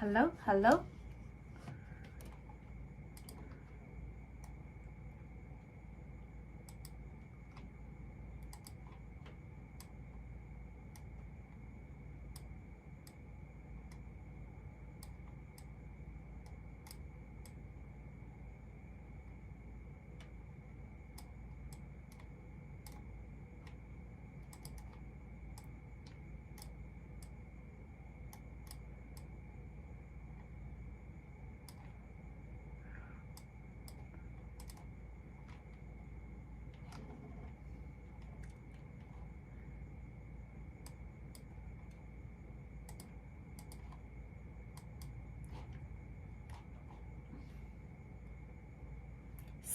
Hello, hello.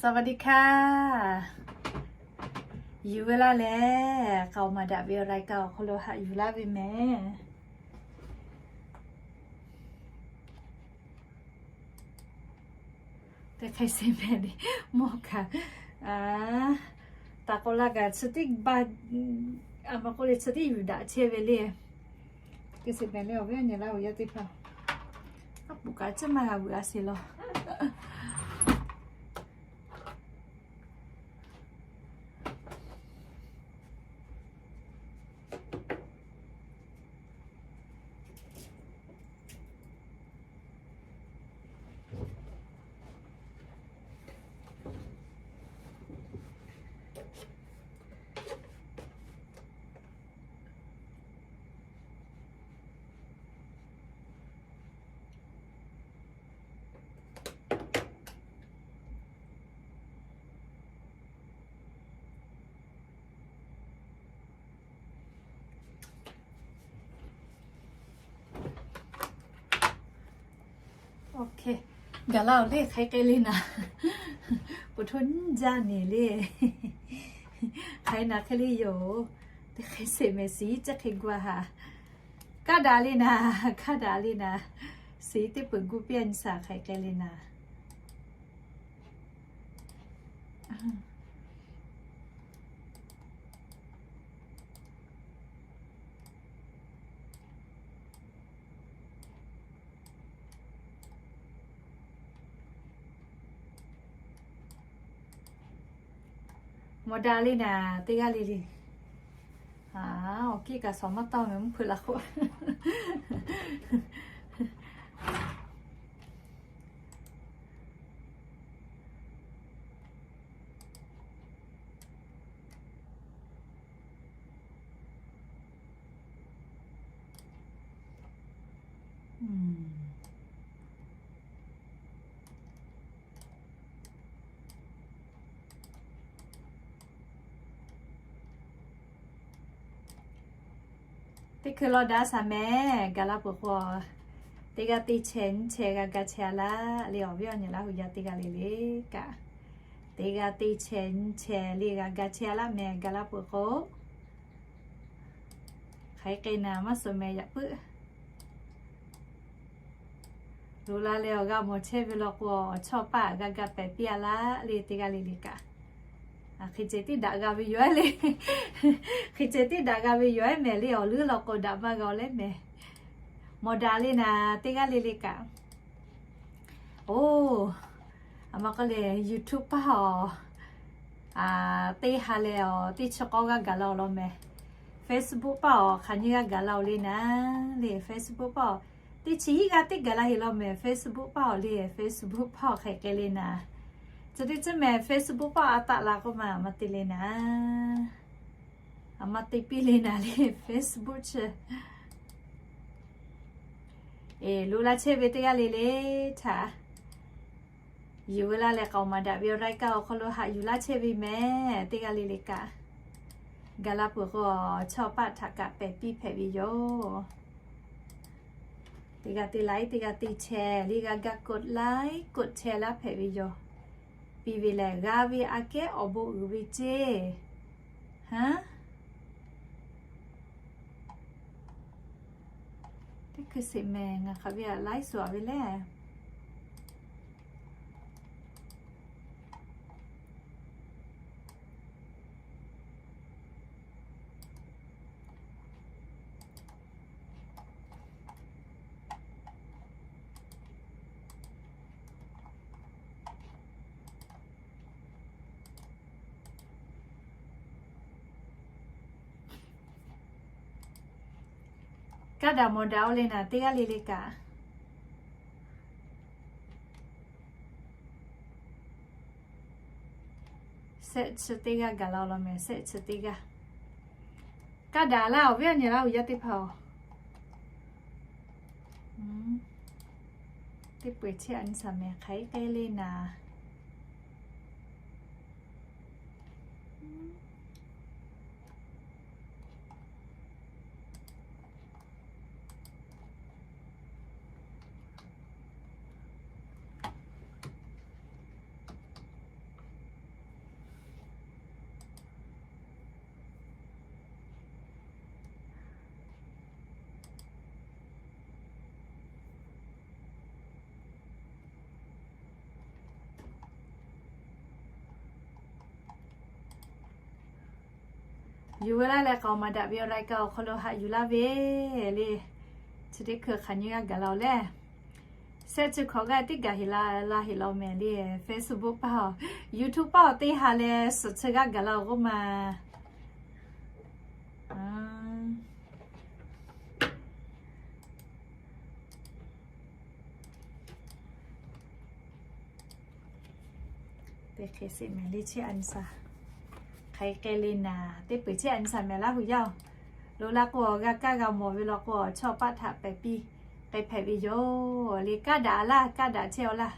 Sawˍ vaˍ diˆ hkaˇ. Yuˬ ve laˇ lehˬ, k'aoˍ maˍ daꞈ ve awˬ รายการ awˬ hk'aw lo haꞈ yuˬ laˇ ve mehˍ. Teˇ hk'e sheˍ mehˍ le, mawˇ kaꞈ, taˍ k'awꞈ la kaꞈ chi teˇ ba, a ma k'oˆ le chi teˇ yuˬ daꞈ chehˇ ve le. Teˇ hk'e sheˍ mehˍ le, awˬ viˉ awˬ nyi laˇ awˬ yaˇ teˇ hpaˍ, a puˍ kaꞈ caˇ maˇ g'a veuꞈ a sheˍ law. Gaˬ laˇ-oˬ le, hk'aˬ hk'e le naˍ, pu htoˇ nyiˇ jaˇ nehˬ le, hk'aˬ hk'e naˍ hk'e le yoˬ. Teˇ hk'e sheˍ mehˍ, shiˍ iˉ cehˇ hk'e gu a haꞈ. Kaˇ daꞈ le naˍ, kaˇ daꞈ le naˍ, shiˍ iˉ teˇ peuˬ gu piˇ a nyi shaˍ hk'aˬ hk'e le naˍ. Mawˬ daꞈ le naˍ, teˇ g'aˇ le le. Awˬ kiˇ kaꞈ shawˍ maˇ tawˇ mehˍ, mvuhˇ hpeuꞈ la k'o. Teˇ hkui law daꞈ shaˍ mehˍ, gaˬ la peuˬ k'o, teˇ g'aˇ teˇ chehˇ nyiˇ chehˇ g'a ga chehˇ a laˇ le, awˬ viˉ awˬ nyi laˇ hui yaˇ teˇ g'aˇ le le kaꞈ, teˇ g'aˇ teˇ chehˇ nyiˇ chehˇ le g'a ga chehˇ a laˇ mehˍ, gaˬ la peuˬ k'o, hk'aˬ hk'e naˍ maˇ suhˍ mehˍ yaꞈ puiˉ. Lo la leh awˬ g'a mawˬ chehˇ ve law k'o, awˬ chawˇ paˆ g'a ga pehˍ piˇ a laˇ le, teˇ g'aˇ le le kaꞈ. Hk'e ceh tiˉ daꞈ g'a ve yoˬ le. Hk'e ceh tiˉ daꞈ g'a ve yoˬ mehˍ le, awˬ leuˉ law k'o daꞈ maˇ g'a leh mehˍ. Mawˬ daꞈ le naˍ, teˇ g'aˇ le le kaꞈ. Oˇ, a ma k'oˆ le, YouTube paˇ awˬ teˇ ha leh awˬ teˇ chi k'awˇ g'aˇ gaˬ la-oˬ law mehˍ. Facebook paˇ awˬ hk'aˬ nyi g'aˇ gaˬ la-oˬ le naˍ le, Facebook paˇ awˬ teˇ chi hiˉ g'aˇ teˇ gaˬ la heˍ law mehˍ. Facebook paˇ awˬ le, Facebook paˇ awˬ hk'aˬ hk'e le naˍ. Chi teˇ ceuˬ mehˍ, Facebook paˇ a taˆ la k'oˆ ma, a ma te le naˍ. A ma te piˇ le naˍ le, Facebook chi. Eˬ, lo la chehˇ ve teˇ g'aˇ le le htaꞈ yuˬ ve laˇ leh k'aoˍ maˍ daꞈ ve awˬ รายการ awˬ hk'aw lo haꞈ yuˬ laˇ chehˇ ve mehˍ, teˇ g'aˇ le le kaꞈ. Gaˬ la peuˬ k'o, chawˇ paˆ htaꞈ kaꞈ pehˍ piˇ hpehꞈ ve yoˬ. Teˇ g'aˇ teˇ like, teˇ g'aˇ teˇ share le g'a ga กด like กด share laˇ hpehꞈ ve yoˬ. Piˇ ve lehˬ g'a ve aꞈ kehˉ awˬ bon uiˍ ve ceˇ. Haˉ, teˇ hkui sheˍ mehˍ, ngaˬ hk'aˬ ve aꞈ ไลฟ์สด ve lehˬ. Kaˇ daꞈ mawˬ daꞈ-oˬ le naˍ, teˇ g'aˇ le le kaꞈ. Shehˆ chi teˇ g'aˇ gaˬ la-oˬ law mehˍ, shehˆ chi teˇ g'aˇ. Kaˇ daꞈ laˇ, awˬ viˉ awˬ nyi laˇ hui yaˇ teˇ hpaˍ-oˬ, teˇ peu-eˬ chehˇ a nyi shaˍ mehˍ, hk'aˬ hk'e le naˍ. Yuˬ ve laˇ leh k'aoˍ maˍ daꞈ ve awˬ รายการ awˬ hk'aw lo haꞈ yuˬ laˇ ve le. Chi teˇ hkui hk'aˬ nyi g'aˇ gaˬ la-oˬ le. Shehˆ chi hkawꞈ g'aˇ teˇ gaˬ heˍ la la heˍ la-oˬ mehˍ le. Facebook paˇ-oˬ, YouTube paˇ-oˬ, teˇ ha leh suhˍ chi g'aˇ gaˬ la-oˬ k'oˆ ma. Teˇ hk'e sheˍ mehˍ le chehˇ a nyi shaˍ. Hk'aˬ hk'e le naˍ, teˇ peu-eˬ chehˇ a nyi shaˍ mehˍ laˇ hui yaˇ-oˬ. Lo la k'o, g'a kaˇ g'a mawˬ ve law k'o, chaw paˆ htaꞈ pehˬ piˇ k'ai hpehꞈ ve yoˬ le. Kaˇ daꞈ laˇ, kaˇ daꞈ chehˇ-oˬ laˇ.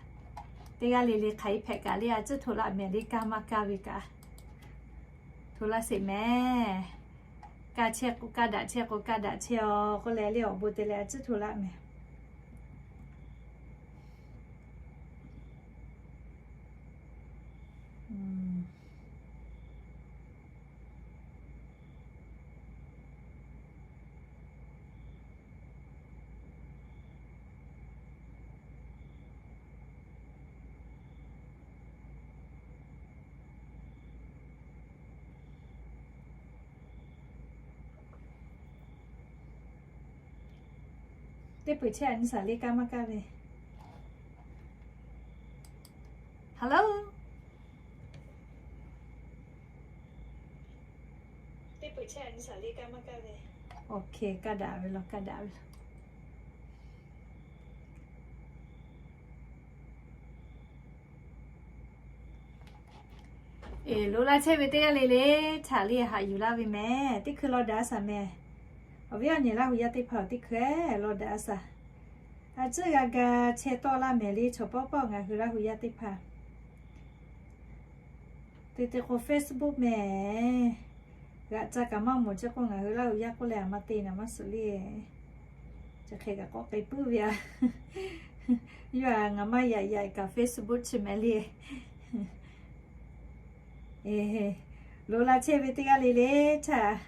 Teˇ g'aˇ le le hk'aˬ hk'e hpehꞈ kaꞈ le, a ciˉ hto laˆ mehˍ le, kaˇ maˇ kaˇ ve kaꞈ. Hto laˇ sheˍ mehˍ. Kaˇ chehˇ k'o kaˇ daꞈ, chehˇ k'o kaˇ daꞈ chehˇ-oˬ k'oˆ leh le, awˬ bon te leh a ciˉ hto laˆ mehˍ. Teˇ peu-eˬ chehˇ a nyi shaˍ le, kaˇ maˇ kaˇ ve. Hello. Teˇ peu-eˬ chehˇ a nyi shaˍ le, kaˇ maˇ kaˇ ve. Okay, kaˇ daꞈ ve law, kaˇ daꞈ ve law. Eˬ, loꞈ la chehˇ ve teˇ g'aˇ le le htaꞈ le haꞈ yuˬ laˇ ve mehˍ. Teˇ hkui law daꞈ a shaˍ mehˍ. Awˬ viˉ awˬ nyi laˇ hui yaˇ teˇ hpaˍ-oˬ, teˇ hkui law daꞈ a shaˍ. A ciˉ g'a ga chehˇ tawˆ laˇ mehˍ le, chaw pawˆ pawˆ ngaˬ hui laˇ hui yaˇ teˇ hpaˍ. Te te k'o Facebook mehˍ. G'aꞈ ca kaꞈ maˇ mawˬ chehˇ k'o, ngaˬ hui laˇ hui yaˇ k'oˆ leh a ma te naˍ maˇ suhˍ le. Chi hk'e kaꞈ k'awꞈ k'ai puiˉ ve a. Yawˇ a ngaˬ maˇ yaꞈ yaꞈ kaꞈ Facebook chi mehˍ le. Eˬ, loꞈ la chehˇ ve teˇ g'aˇ le le htaꞈ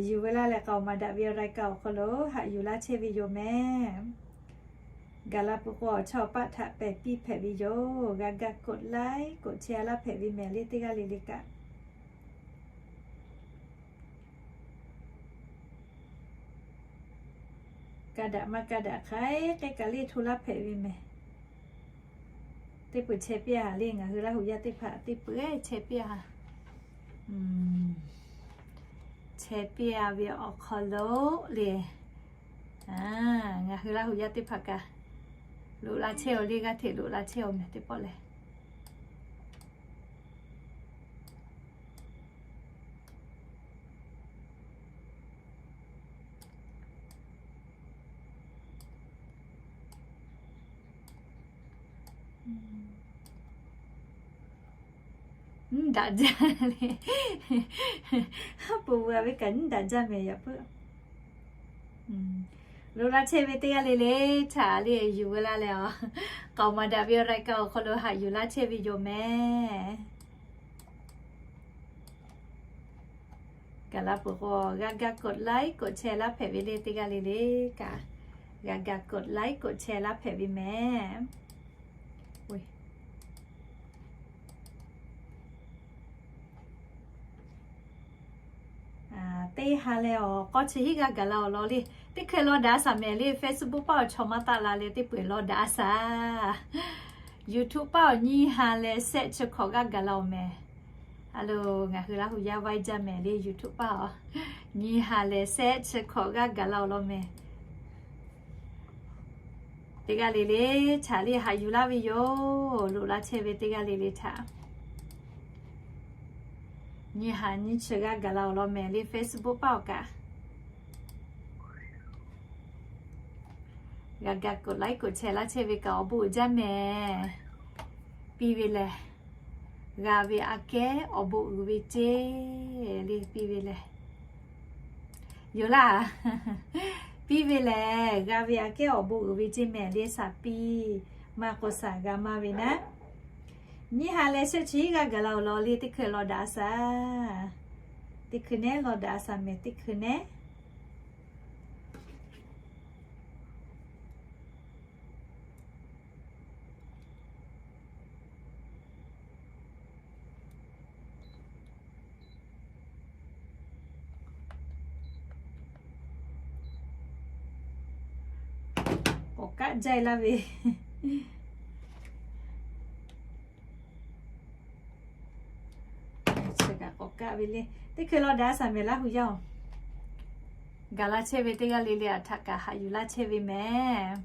yuˬ ve laˇ leh k'aoˍ maˍ daꞈ ve awˬ รายการ awˬ hk'aw lo haꞈ yuˬ laˇ chehˇ ve yoˬ mehˍ. Gaˬ la peuˬ k'o, awˬ chawˇ awˬ paˆ htaꞈ pehˬ piˇ hpehꞈ ve yoˬ. G'a ga กดไลค์ กดแชร์ laˇ hpehꞈ ve mehˍ le, teˇ g'aˇ le le kaꞈ. Kaˇ daꞈ maˇ kaˇ daꞈ hk'aˬ hk'e kaꞈ le hto laˇ hpehꞈ ve mehˍ. Teˇ peu-eˬ chehˇ piˇ a le, ngaˬ hui laˇ hui yaˇ teˇ hpaˍ teˇ peu-eˬ chehˇ piˇ a. Chehˇ piˇ a ve awˬ hk'aw lo le, ngaˬ hui laˇ hui yaˇ teˇ hpaˍ kaꞈ loꞈ la chehˇ-oˬ le, g'aˇ hteꞈ loꞈ la chehˇ-oˬ mehˍ teˇ pawˆ lehˬ. Nyiˇ daꞈ jaˇ le. Haˉ pui ve kaꞈ nyiˇ daꞈ jaˇ mehˍ yaꞈ puiˉ. Loꞈ la chehˇ ve teˇ g'aˇ le le htaꞈ le yuˬ ve laˇ leh a, k'aoˍ maˍ daꞈ ve awˬ รายการ awˬ hk'aw lo haꞈ yuˬ laˇ chehˇ ve yoˬ mehˍ. Gaˬ la peuˬ k'o, g'a ga กดไลค์ กดแชร์ laˇ hpehꞈ ve le, teˇ g'aˇ le le kaꞈ g'a ga กดไลค์ กดแชร์ laˇ hpehꞈ ve mehˍ. Teˇ ha leh awˬ k'awˇ chi hiˉ g'aˇ gaˬ la awˬ lawn le. Teˇ hkui law daꞈ a shaˍ mehˍ le, Facebook paˇ awˬ chaw maˇ taˆ la leh teˇ peu-eˬ law daꞈ a shaˍ. YouTube paˇ awˬ nyiˇ ha leh shehˆ chi hkawꞈ g'aˇ gaˬ la awˬ mehˍ. Hello, ngaˬ hui Laˇ hu yaˇ vaiˇ jaˇ mehˍ le YouTube paˆ-oˬ. Nyi ha lehˬ shehˆ chi hkawꞈ g'aˇ gaˬ la-oˬ law mehˍ. Teˇ g'aˇ le le htaꞈ le haꞈ yuˬ laˇ ve yoˬ. Loꞈ la chehˇ ve teˇ g'aˇ le le htaꞈ nyi ha nyi chi g'aˇ gaˬ la-oˬ law mehˍ le Facebook paˆ-oˬ kaꞈ. G'a ga กดไลค์ กดแชร์ laˇ chehˇ ve kaꞈ awˬ bon uiˍ jaˇ mehˍ. Piˇ ve lehˬ, g'a ve aꞈ kehˉ awˬ bon uiˍ ve ceˇ le piˇ ve lehˬ. Yoˬ laˇ. Piˇ ve lehˬ, g'a ve aꞈ kehˉ awˬ bon uiˍ ve ceˇ mehˍ le shaˍ piˇ. Maˇ k'o shaˍ g'a maˇ ve naˉ. Nyi ha lehˬ shehˆ chi g'aˇ gaˬ la-oˬ law le teˇ hkui law daꞈ a shaˍ. Teˇ hkui nehˉ law daꞈ a shaˍ mehˍ teˇ hkui nehˉ. K'awꞈ kaˆ jaˇ-e laˇ ve. Chi kaꞈ k'awꞈ kaˆ ve le. Teˇ hkui law daꞈ a shaˍ mehˍ Laˇ hu yaˇ-oˬ. Gaˬ la chehˇ ve teˇ g'aˇ le le aꞈ htaꞈ kaꞈ haꞈ yuˬ laˇ chehˇ ve mehˍ.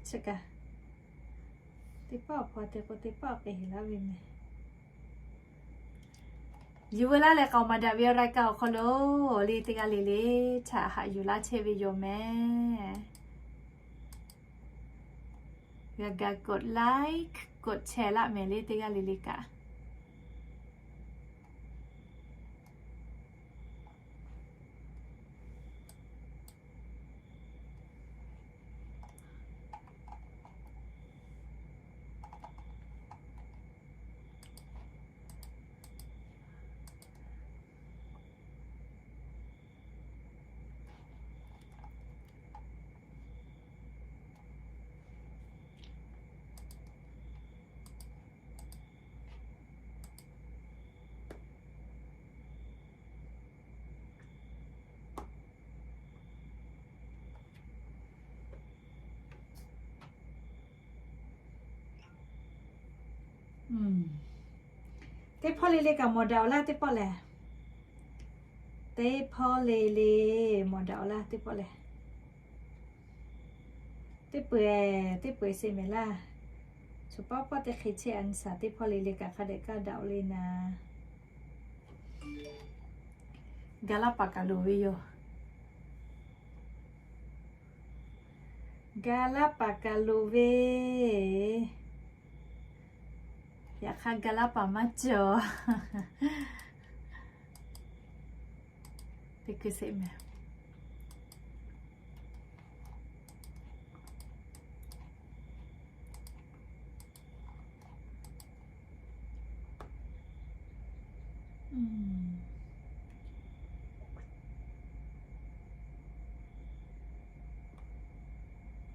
Chi kaꞈ teˇ paˆ awˬ hpaw te k'o teˇ paˆ awˬ k'e heˍ laˇ ve mehˍ. Yuˬ veu laˇ leh k'aoˍ maˍ daꞈ ve awˬ รายการ awˬ hk'aw lo le teˇ g'aˇ le le htaꞈ haꞈ yuˬ laˇ chehˇ ve yoˬ mehˍ. G'a ga กดไลค์ กดแชร์ laˇ mehˍ le teˇ g'aˇ le le kaꞈ. Teˇ hpawˇ le le kaꞈ mawˬ daꞈ-oˬ laˇ teˇ pawˆ lehˬ. Teˇ hpawˇ le le mawˬ daꞈ-oˬ laˇ teˇ pawˆ lehˬ. Teˇ peu-eˬ teˇ peu-eˬ sheˍ mehˍ laˇ. Choˬ pawˆ pawˆ teˇ hk'e chehˇ a nyi shaˍ teˇ hpawˇ le le kaꞈ hk'a dehꞈ kaˇ daꞈ-oˬ le naˍ. Ga laˇ paˍ kaꞈ loˍ ve yoˬ. Ga laˇ paˍ kaꞈ loˍ ve. Yaꞈ hk'aˇ ga laˇ paˍ maˇ cawˬ. Teˇ hkui sheˍ mehˍ.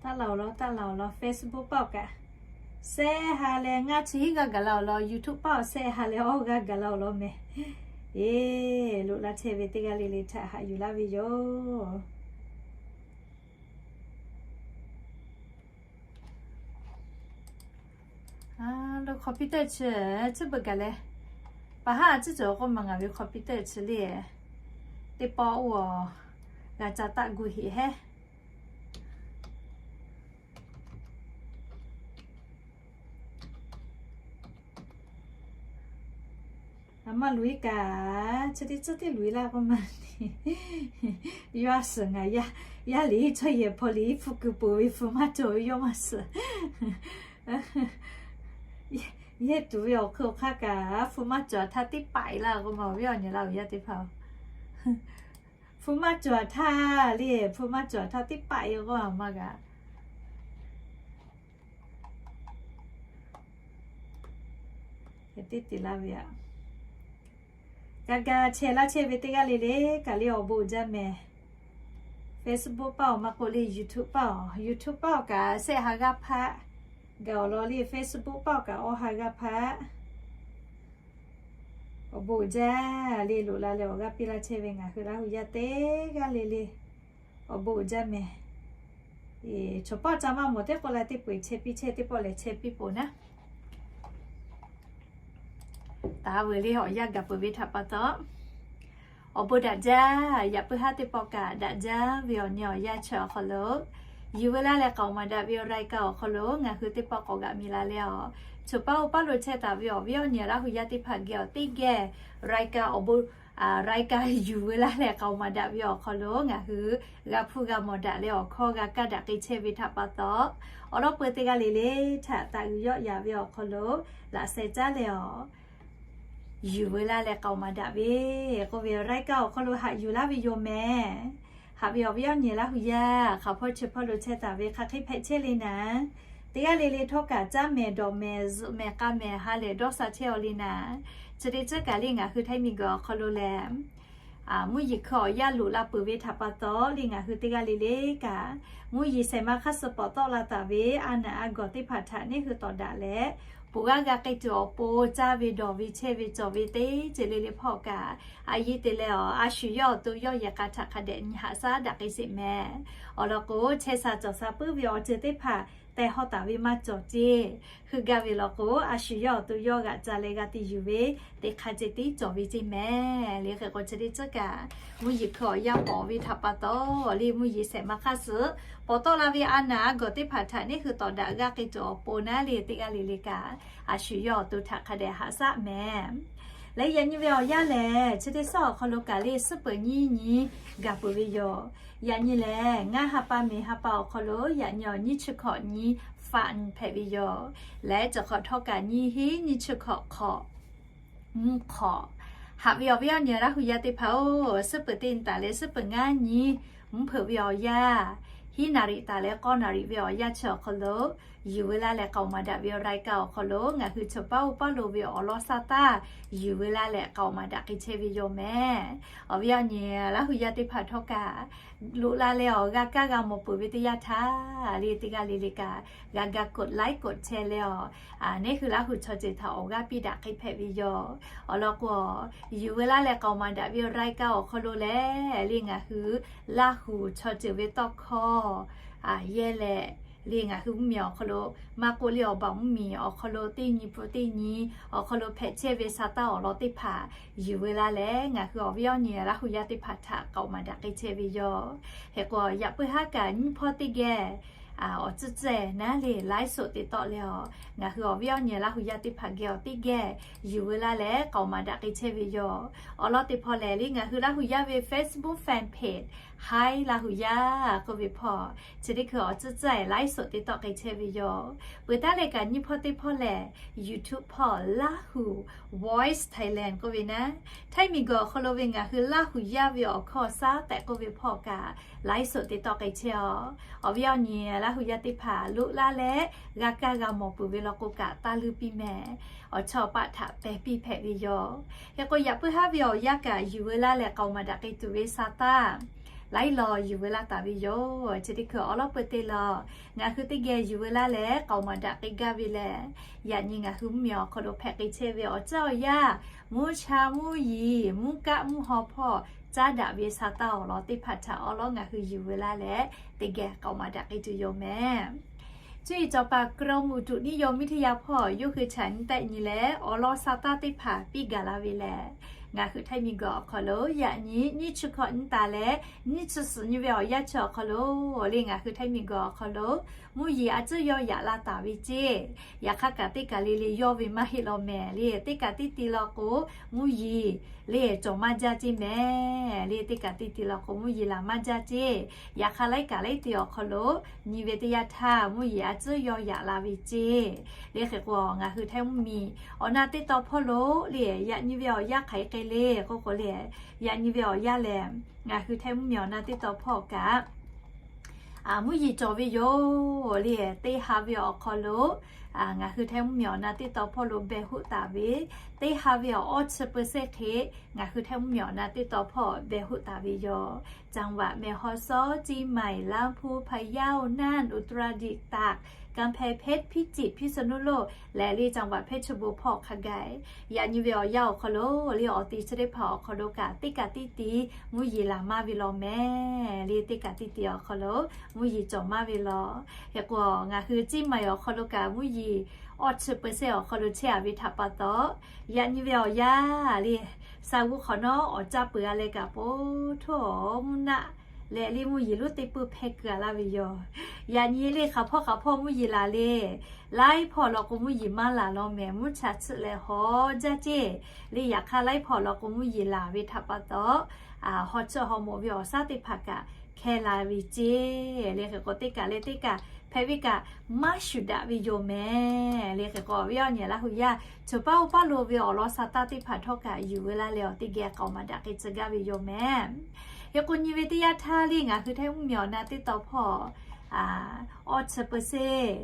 Taˇ laˬ-oˬ law, taˇ laˬ-oˬ law, Facebook paˆ-oˬ kaꞈ shehˆ ha leh ngaˇ chi hiˉ g'aˇ gaˬ la-oˬ law, YouTube paˆ-oˬ shehˆ ha leh awˇ g'aˇ gaˬ la-oˬ law mehˍ. Eˬ, loꞈ laˇ chehˇ ve teˇ g'aˇ le le htaꞈ haꞈ yuˬ laˇ ve yoˬ. Lo computer chi, chi beuꞈ gaˬ leh, paˍ haˉ a ciˉ cawˬ k'oˆ ma ngaˬ ve computer chi le, teˇ pawˆ oˇ g'a ca taˆ gu heꞈ hehˉ. A maˇ luˬ iˉ kaꞈ, chi teˇ tcuhˉ teˇ luˬ iˉ laˇ k'oˆ ma, yawˇ a suhˍ ngaˬ yaˇ, yaˇ liꞈ iˉ chaw yehˬ hpaw liꞈ iˉ hpu kuiˬ peuˬ ve hpu maˇ cawˬ ve yawˇ maˇ suhˍ. Yehˇ tuˬ ve awˬ hk'ui awˬ hk'aˇ kaꞈ hpu maˇ cawˬ htaˇ teˇ paˆ iˉ laˇ k'oˆ ma, awˬ viˉ awˬ nyi laˇ awˬ yaˇ teˇ hpaˍ-oˬ. Hpu maˇ cawˬ htaˇ le, hpu maˇ cawˬ htaˇ teˇ paˆ iˉ k'oˆ a maˇ g'a. Teˇ te laˇ ve aꞈ. Ga ga chehˇ laˇ chehˇ ve teˇ g'aˇ le le kaꞈ le awˬ bon uiˍ jaˇ mehˍ. Facebook paˆ-oˬ maˇ k'oˆ le YouTube paˆ-oˬ, YouTube paˆ-oˬ kaꞈ shehˆ ha g'aˇ hpaˆ gaˬ-oˬ law le, Facebook paˆ-oˬ kaꞈ awˇ ha g'aˇ hpaˆ. Awˬ bon uiˍ jaˇ le, loꞈ la leh awˬ g'aˇ piˇ laˇ chehˇ ve ngaˬ hui Laˇ hu yaˇ teˇ g'aˇ le le awˬ bon uiˍ jaˇ mehˍ. Chaw paˆ ca maˇ mawˬ teˇ k'o la teˇ peu-eˬ chehˇ piˇ chehˇ, teˇ pawˆ lehˬ chehˇ piˇ poˬ naˉ. Taˍ veuˬ le awˬ yanˇ gaˬ peuˬ ve htaꞈ pa taw, awˬ bon daꞈ jaˇ. Yaꞈ puiˉ haˉ teˇ pawˆ kaꞈ daꞈ jaˇ ve awˬ nyi awˬ yanˇ chi awˬ hk'aw lo, yuˬ veu laˇ leh k'aoˍ maˍ daꞈ ve awˬ raiˍ kaꞈ awˬ hk'aw lo ngaˬ hui teˇ pawˆ k'awꞈ g'aꞈ mi la leh a, chaw paˆ oˇ paˆ lo chehˇ taˍ ve awˬ viˉ awˬ nyi Laˇ hu yaˇ teˇ hpaˍ geh awˬ teˇ geh raiˍ kaꞈ awˬ bon raiˍ kaꞈ yuˬ veu laˇ leh k'aoˍ maˍ daꞈ ve awˬ hk'aw lo ngaˬ hui g'a hpuˇ g'a mawˬ daꞈ leh awˬ hkawˇ g'a kaˇ daꞈ k'ai chehˇ ve htaꞈ pa taw, awˬ lawn peu teˇ g'aˇ le le htaꞈ taꞈ g'uiˬ yawˆ yaꞈ ve awˬ hk'aw lo laꞈ sheh caˉ leh a yuˬ veu laˇ leh k'aoˍ maˍ daꞈ ve k'oˆ ve raiˍ kaꞈ awˬ hk'aw lo haꞈ yuˬ laˇ ve yoˬ mehˍ. Haꞈ ve awˬ viˉ awˬ nyi Laˇ hu yaˇ hk'aˬ hpawˇ chi hpawˇ lo chehˇ taˍ ve hk'aˬ hk'e hpehꞈ chehˇ le naˍ, teˇ g'aˇ le le htawˇ kaꞈ caˇ mehˍ dawˬ mehˍ zuhꞈ mehˍ k'a mehˍ ha lehˬ dawˇ sha chehˇ aw le naˍ. Chi teˇ ceuˬ kaꞈ le ngaˬ hui htaiˇ miˬguiˬ awˬ hk'aw lo lehˬ, mvuhˇ yeˬ hkui awˬ yanˇ loꞈ la peuˬ ve htaꞈ pa taw le ngaˬ hui teˇ g'aˇ le le kaꞈ, mvuhˇ yeˬ shehˍ ma hk'aˇ suh pawˍ tawˆ la taˍ ve a naˬ a gawˬ teˇ hpaˍ htaꞈ neˇ hui tawˍ daꞈ leh, poˬ g'aˇ g'a k'ai tuˬ awˬ pon caˇ ve dawˬ ve chehˇ ve cawˬ ve teˇ ceuˬ le le hpawˇ kaꞈ, a yehˬ te leh a shu yawˇ awˬ to yawˇ yehˬ k'a htaꞈ hk'a dehꞈ nyi haꞈ shaˉ daꞈ k'ai sheˍ mehˍ. Awˬ lawn k'o, chehˇ sha cawˬ sha puiˉ ve awˬ ceuˬ teˇ hpaˍ tehˬ hawˇ taˍ ve maˇ cawˬ ceˇ. Hui gaˇ ve law k'o, a shu yawˇ awˬ to yawˇ g'aꞈ ca leh g'a te yuˬ ve teˇ hk'a ceh tiˉ cawˬ ve ceˇ mehˍ. Le hk'e k'o, chi teˇ ceuˬ kaꞈ mvuhˇ yeˬ hkui awˬ yanˇ pawˍ ve htaꞈ pa taw le, mvuhˇ yeˬ shehˍ ma hk'aˇ suh pawˍ tawˆ la ve a naˬ a gawˬ teˇ hpaˍ htaꞈ neˇ hui tawˍ daꞈ g'aˇ k'ai tuˬ awˬ pon naˉ le teˇ g'aˇ le le kaꞈ, a shu yawˇ awˬ to htaꞈ hk'a dehꞈ haꞈ shaˉ mehˍ. Leh yaꞈ nyi ve awˬ yanˇ lehˬ, chi teˇ suhˉ awˬ hk'aw lo kaꞈ le suhˉ peuˬ nyiˇ nyi gaˬ peuˬ ve yoˬ. Yaꞈ nyi lehˬ, ngaˇ ha pa miˬ ha pa awˬ hk'aw lo yaꞈ nyi awˬ nyiˇ chi hkawꞈ nyi faꞈ nyi hpehꞈ ve yoˬ. Leh cawˬ hk'awꞈ htawˇ kaꞈ nyiˇ hinˉ nyiˇ chi hkawꞈ hk'awꞈ mvuhˇ hk'awꞈ. Haꞈ ve awˬ viˉ awˬ nyi Laˇ hu yaˇ teˇ hpaˍ-oˬ, suhˉ peuˬ teˇ nyi taˍ leh suhˉ peuˬ ngaˇ nyi mvuhˇ hpeuꞈ ve awˬ yanˇ, hiˉ naˍ riꞈ taˍ leh k'awˇ naˍ riꞈ ve awˬ yanˇ chi awˬ hk'aw lo yuˬ veu laˇ leh k'aoˍ maˍ daꞈ ve awˬ raiˍ kaꞈ awˬ hk'aw lo ngaˬ hui chaw paˇ oˇ paˇ lo ve awˬ lawn sha taˇ yuˬ veu laˇ leh k'aoˍ maˍ daꞈ k'ai chehˇ ve yoˬ mehˍ. Awˬ viˉ awˬ nyi Laˇ hu yaˇ teˇ hpaˍ htawˇ kaꞈ loꞈ la leh awˬ g'a kaˇ g'a mawˬ peuˬ ve teˇ yanˇ htaˇ le teˇ g'aˇ le le kaꞈ g'a ga กดไลค์ กดแชร์ leh awˬ neˇ hui Laˇ hu chaw ceuˬ htaꞈ awˬ g'aˇ piˇ daꞈ k'ai hpehꞈ ve yoˬ. Awˬ lawn k'o, yuˬ veu laˇ leh k'aoˍ maˍ daꞈ ve awˬ raiˍ kaꞈ awˬ hk'aw lo lehˬ le ngaˬ hui Laˇ hu chaw ceuˬ ve tawˇ hkawˇ yehˇ leh le ngaˬ hui mvuhˇmiˬ awˬ hk'aw lo maˇ k'oˆ le awˬ baˬ mvuhˇmiˬ awˬ hk'aw lo teˇ nyi pun teˇ nyi awˬ hk'aw lo hpehꞈ chehˇ ve sha taˇ awˬ lawn teˇ hpaˍ yuˬ veu laˇ leh ngaˬ hui awˬ viˉ awˬ nyi Laˇ hu yaˇ teˇ hpaˍ htaꞈ k'aoˍ maˍ daꞈ k'ai chehˇ ve yoˬ. Hk'e k'o, yaꞈ puiˉ haˉ kaꞈ nyiˇ hpawˇ teˇ geh awˬ tcuhˉ tcuhˉ naˉ le ไลฟ์สด te tawˆ leh a, ngaˬ hui awˬ viˉ awˬ nyi Laˇ hu yaˇ teˇ hpaˍ geh awˬ teˇ geh yuˬ veu laˇ leh k'aoˍ maˍ daꞈ k'ai chehˇ ve yoˬ. Awˬ lawn teˇ hpawˇ lehˬ le ngaˬ hui Laˇ hu yaˇ ve Facebook fan page Hi Laˇ hu yaˇ k'oˆ ve hpawˇ chi teˇ hkui awˬ tcuhˉ tcuhˉ ไลฟ์สด te tawˆ k'ai chehˇ ve yoˬ. Peuˬ taˉ leh kaꞈ nyiˇ hpawˇ teˇ hpawˇ lehˬ YouTube hpawˇ Laˇ hu Voice Thailand k'oˆ ve naˉ, Htaiˇ miˬguiˬ awˬ hk'aw lo ve ngaˬ hui Laˇ hu yaˇ ve awˬ hkawˇ shaˉ tehꞈ k'oˆ ve hpawˇ kaꞈ ไลฟ์สด te tawˆ k'ai chehˇ a. Awˬ viˉ awˬ nyi Laˇ hu yaˇ teˇ hpaˍ loꞈ laˇ leh g'a kaˇ g'a mawˬ peuˬ ve law k'o kaꞈ taˇ luˇ piˇ mehˍ. Awˬ chawˇ paˆ htaꞈ pehˬ piˇ hpehꞈ ve yoˬ. Hk'e k'o, yaꞈ puiˉ haˉ ve awˬ yanˇ kaꞈ yuˬ veu laˇ leh k'aoˍ maˍ daꞈ k'ai tuˬ ve sha taˇ laiˉ law yuˬ veu laˇ taˍ ve yoˬ. Chi teˇ hkui awˬ lawn peu te law ngaˬ hui teˇ geh yuˬ veu laˇ leh k'aoˍ maˍ daꞈ k'ai gaˇ ve lehˬ, yaꞈ nyi ngaˬ hui mvuhˇmiˬ awˬ hk'aw lo hpehꞈ k'ai chehˇ ve awˬ ceuˬ awˬ yanˇ, mvuhˇ cha mvuhˇ yeˬ mvuhˇ kaˆ mvuhˇ haw hpawˇ caˉ daꞈ ve sha taˇ awˬ lawn teˇ hpaˍ htaꞈ awˬ lawn ngaˬ hui yuˬ veu laˇ leh teˇ geh k'aoˍ maˍ daꞈ k'ai tuˬ yoˬ mehˍ. Cuˇ yiˍ cawˬ paˍ กรมอุตุนิยมวิทยา hpawˇ yawˇ hui htaꞈ nyi tehˆ nyi leh awˬ lawn sha taˇ teˇ hpaˍ piˇ gaˬ la ve lehˬ, ngaˬ hui Htaiˇ miˬguiˬ awˬ hk'aw lo yaꞈ nyi nyiˇ chi hkawꞈ nyi taˍ leh nyiˇ chi suhˍ nyi ve awˬ yanˇ chi awˬ hk'aw lo le ngaˬ hui Htaiˇ miˬguiˬ awˬ hk'aw lo mvuhˇ yeˬ a tcuhˉ yawˇ yaꞈ la taˍ ve ceˇ. Yaꞈ hk'aˇ kaꞈ teˇ kaˬ le le yawˇ ve maˇ heˆ law mehˍ le. Teˇ kaˬ teˇ ti law k'o, mvuhˇ yeˬ le cawˬ maˇ jaˇ ceˇ mehˍ le. Teˇ kaˬ teˇ ti law k'o, mvuhˇ yeˬ laˬ maˇ jaˇ ceˇ. Yaꞈ hk'aˇ laiˉ kaꞈ laiˉ te awˬ hk'aw lo nyi ve teˇ yanˇ htaˇ mvuhˇ yeˬ a tcuhˉ yawˇ yaꞈ la ve ceˇ. Le hk'e k'o, ngaˬ hui Htaiˇ mvuhˇmiˬ awˬ na teˇ taw hpawˇ lo le yaꞈ nyi ve awˬ yanˇ hk'aˬ hk'e le k'oˆ k'o le, yaꞈ nyi ve awˬ yanˇ lehˬ, ngaˬ hui Htaiˇ mvuhˇmiˬ awˬ na teˇ taw hpawˇ kaꞈ mvuhˇ yeˬ cawˬ ve yoˬ le. Teˇ ha ve awˬ hk'aw lo ngaˬ hui Htaiˇ mvuhˇmiˬ awˬ na teˇ tawn hpawˇ lo beh hoˆ taˍ ve, teˇ ha ve awˬ awˇ chi เปอร์เซ็นต์ hk'e ngaˬ hui Htaiˇ mvuhˇmiˬ awˬ na teˇ tawn hpawˇ beh hoˆ taˍ ve yoˬ. จังหวัดแม่ฮ่องสอน เชียงใหม่ ลำพูน พะเยา น่าน อุตรดิตถ์ ตาก กำแพงเพชร พิจิตร พิษณุโลก leh le จังหวัดเพชรบูรณ์ hpawˇ hk'a gaˬ, yaꞈ nyi ve awˬ yanˇ awˬ hk'aw lo le awˬ ti chi teˇ hpaˍ awˬ hk'aw lo kaꞈ teˇ kaꞈ teˇ ti mvuhˇ yeˬ laˬ maˇ ve law mehˍ. Le teˇ kaꞈ teˇ ti awˬ hk'aw lo mvuhˇ yeˬ cawˬ maˇ ve law. Hk'e k'o, ngaˬ hui Ciˇ maiˍ awˬ hk'aw lo kaꞈ mvuhˇ yeˬ awˇ chi เปอร์เซ็นต์ awˬ hk'aw lo chehˇ a ve htaꞈ pa taw, yaꞈ nyi ve awˬ yanˇ le, sa g'uˇ hk'awꞈ nawˉ awˬ caˇ peuˬ a leh kaꞈ po htoˇ mvuhˇ naˆ leh le mvuhˇ yeˬ lonˉ teˇ peuˇ hpehˇ keu a laˇ ve yoˬ. Yaꞈ nyi le hk'aˬ hpawˇ hk'aˬ hpawˇ mvuhˇ yeˬ laˬ le, laiˉ hpawˇ law k'o mvuhˇ yeˬ maˇ laˬ law mehˍ. Mvuhˇ cha tsuhꞈ leh hawˉ jaˇ ceˇ. Le yaꞈ hk'aˇ laiˉ hpawˇ law k'o mvuhˇ yeˬ laˬ ve htaꞈ pa taw, hawˉ tsuhꞈ hawˉ mawꞈ ve awˬ shaˉ teˇ hpaˍ kaꞈ hkehˇ la ve ceˇ. Le hk'e k'o teˇ kaꞈ leh teˇ kaꞈ hpehꞈ ve kaꞈ maˇ shuˍ daꞈ ve yoˬ mehˍ. Le hk'e k'o, awˬ viˉ awˬ nyi Laˇ hu yaˇ, choˬ paˉ oˇ paˉ lo ve awˬ lawn sa taˇ teˇ hpaˍ htawˇ kaꞈ yuˬ ve laˇ leh awˬ teˇ geh k'aoˍ maˍ daꞈ k'ai tcuh gaˇ ve yoˬ mehˍ. Hk'e k'o, nyi ve teˇ yanˇ htaˇ le ngaˬ hui Htaiˇ mvuhˇmiˬ awˬ na teˇ tawn hpawˇ awˇ chi เปอร์เซ็นต์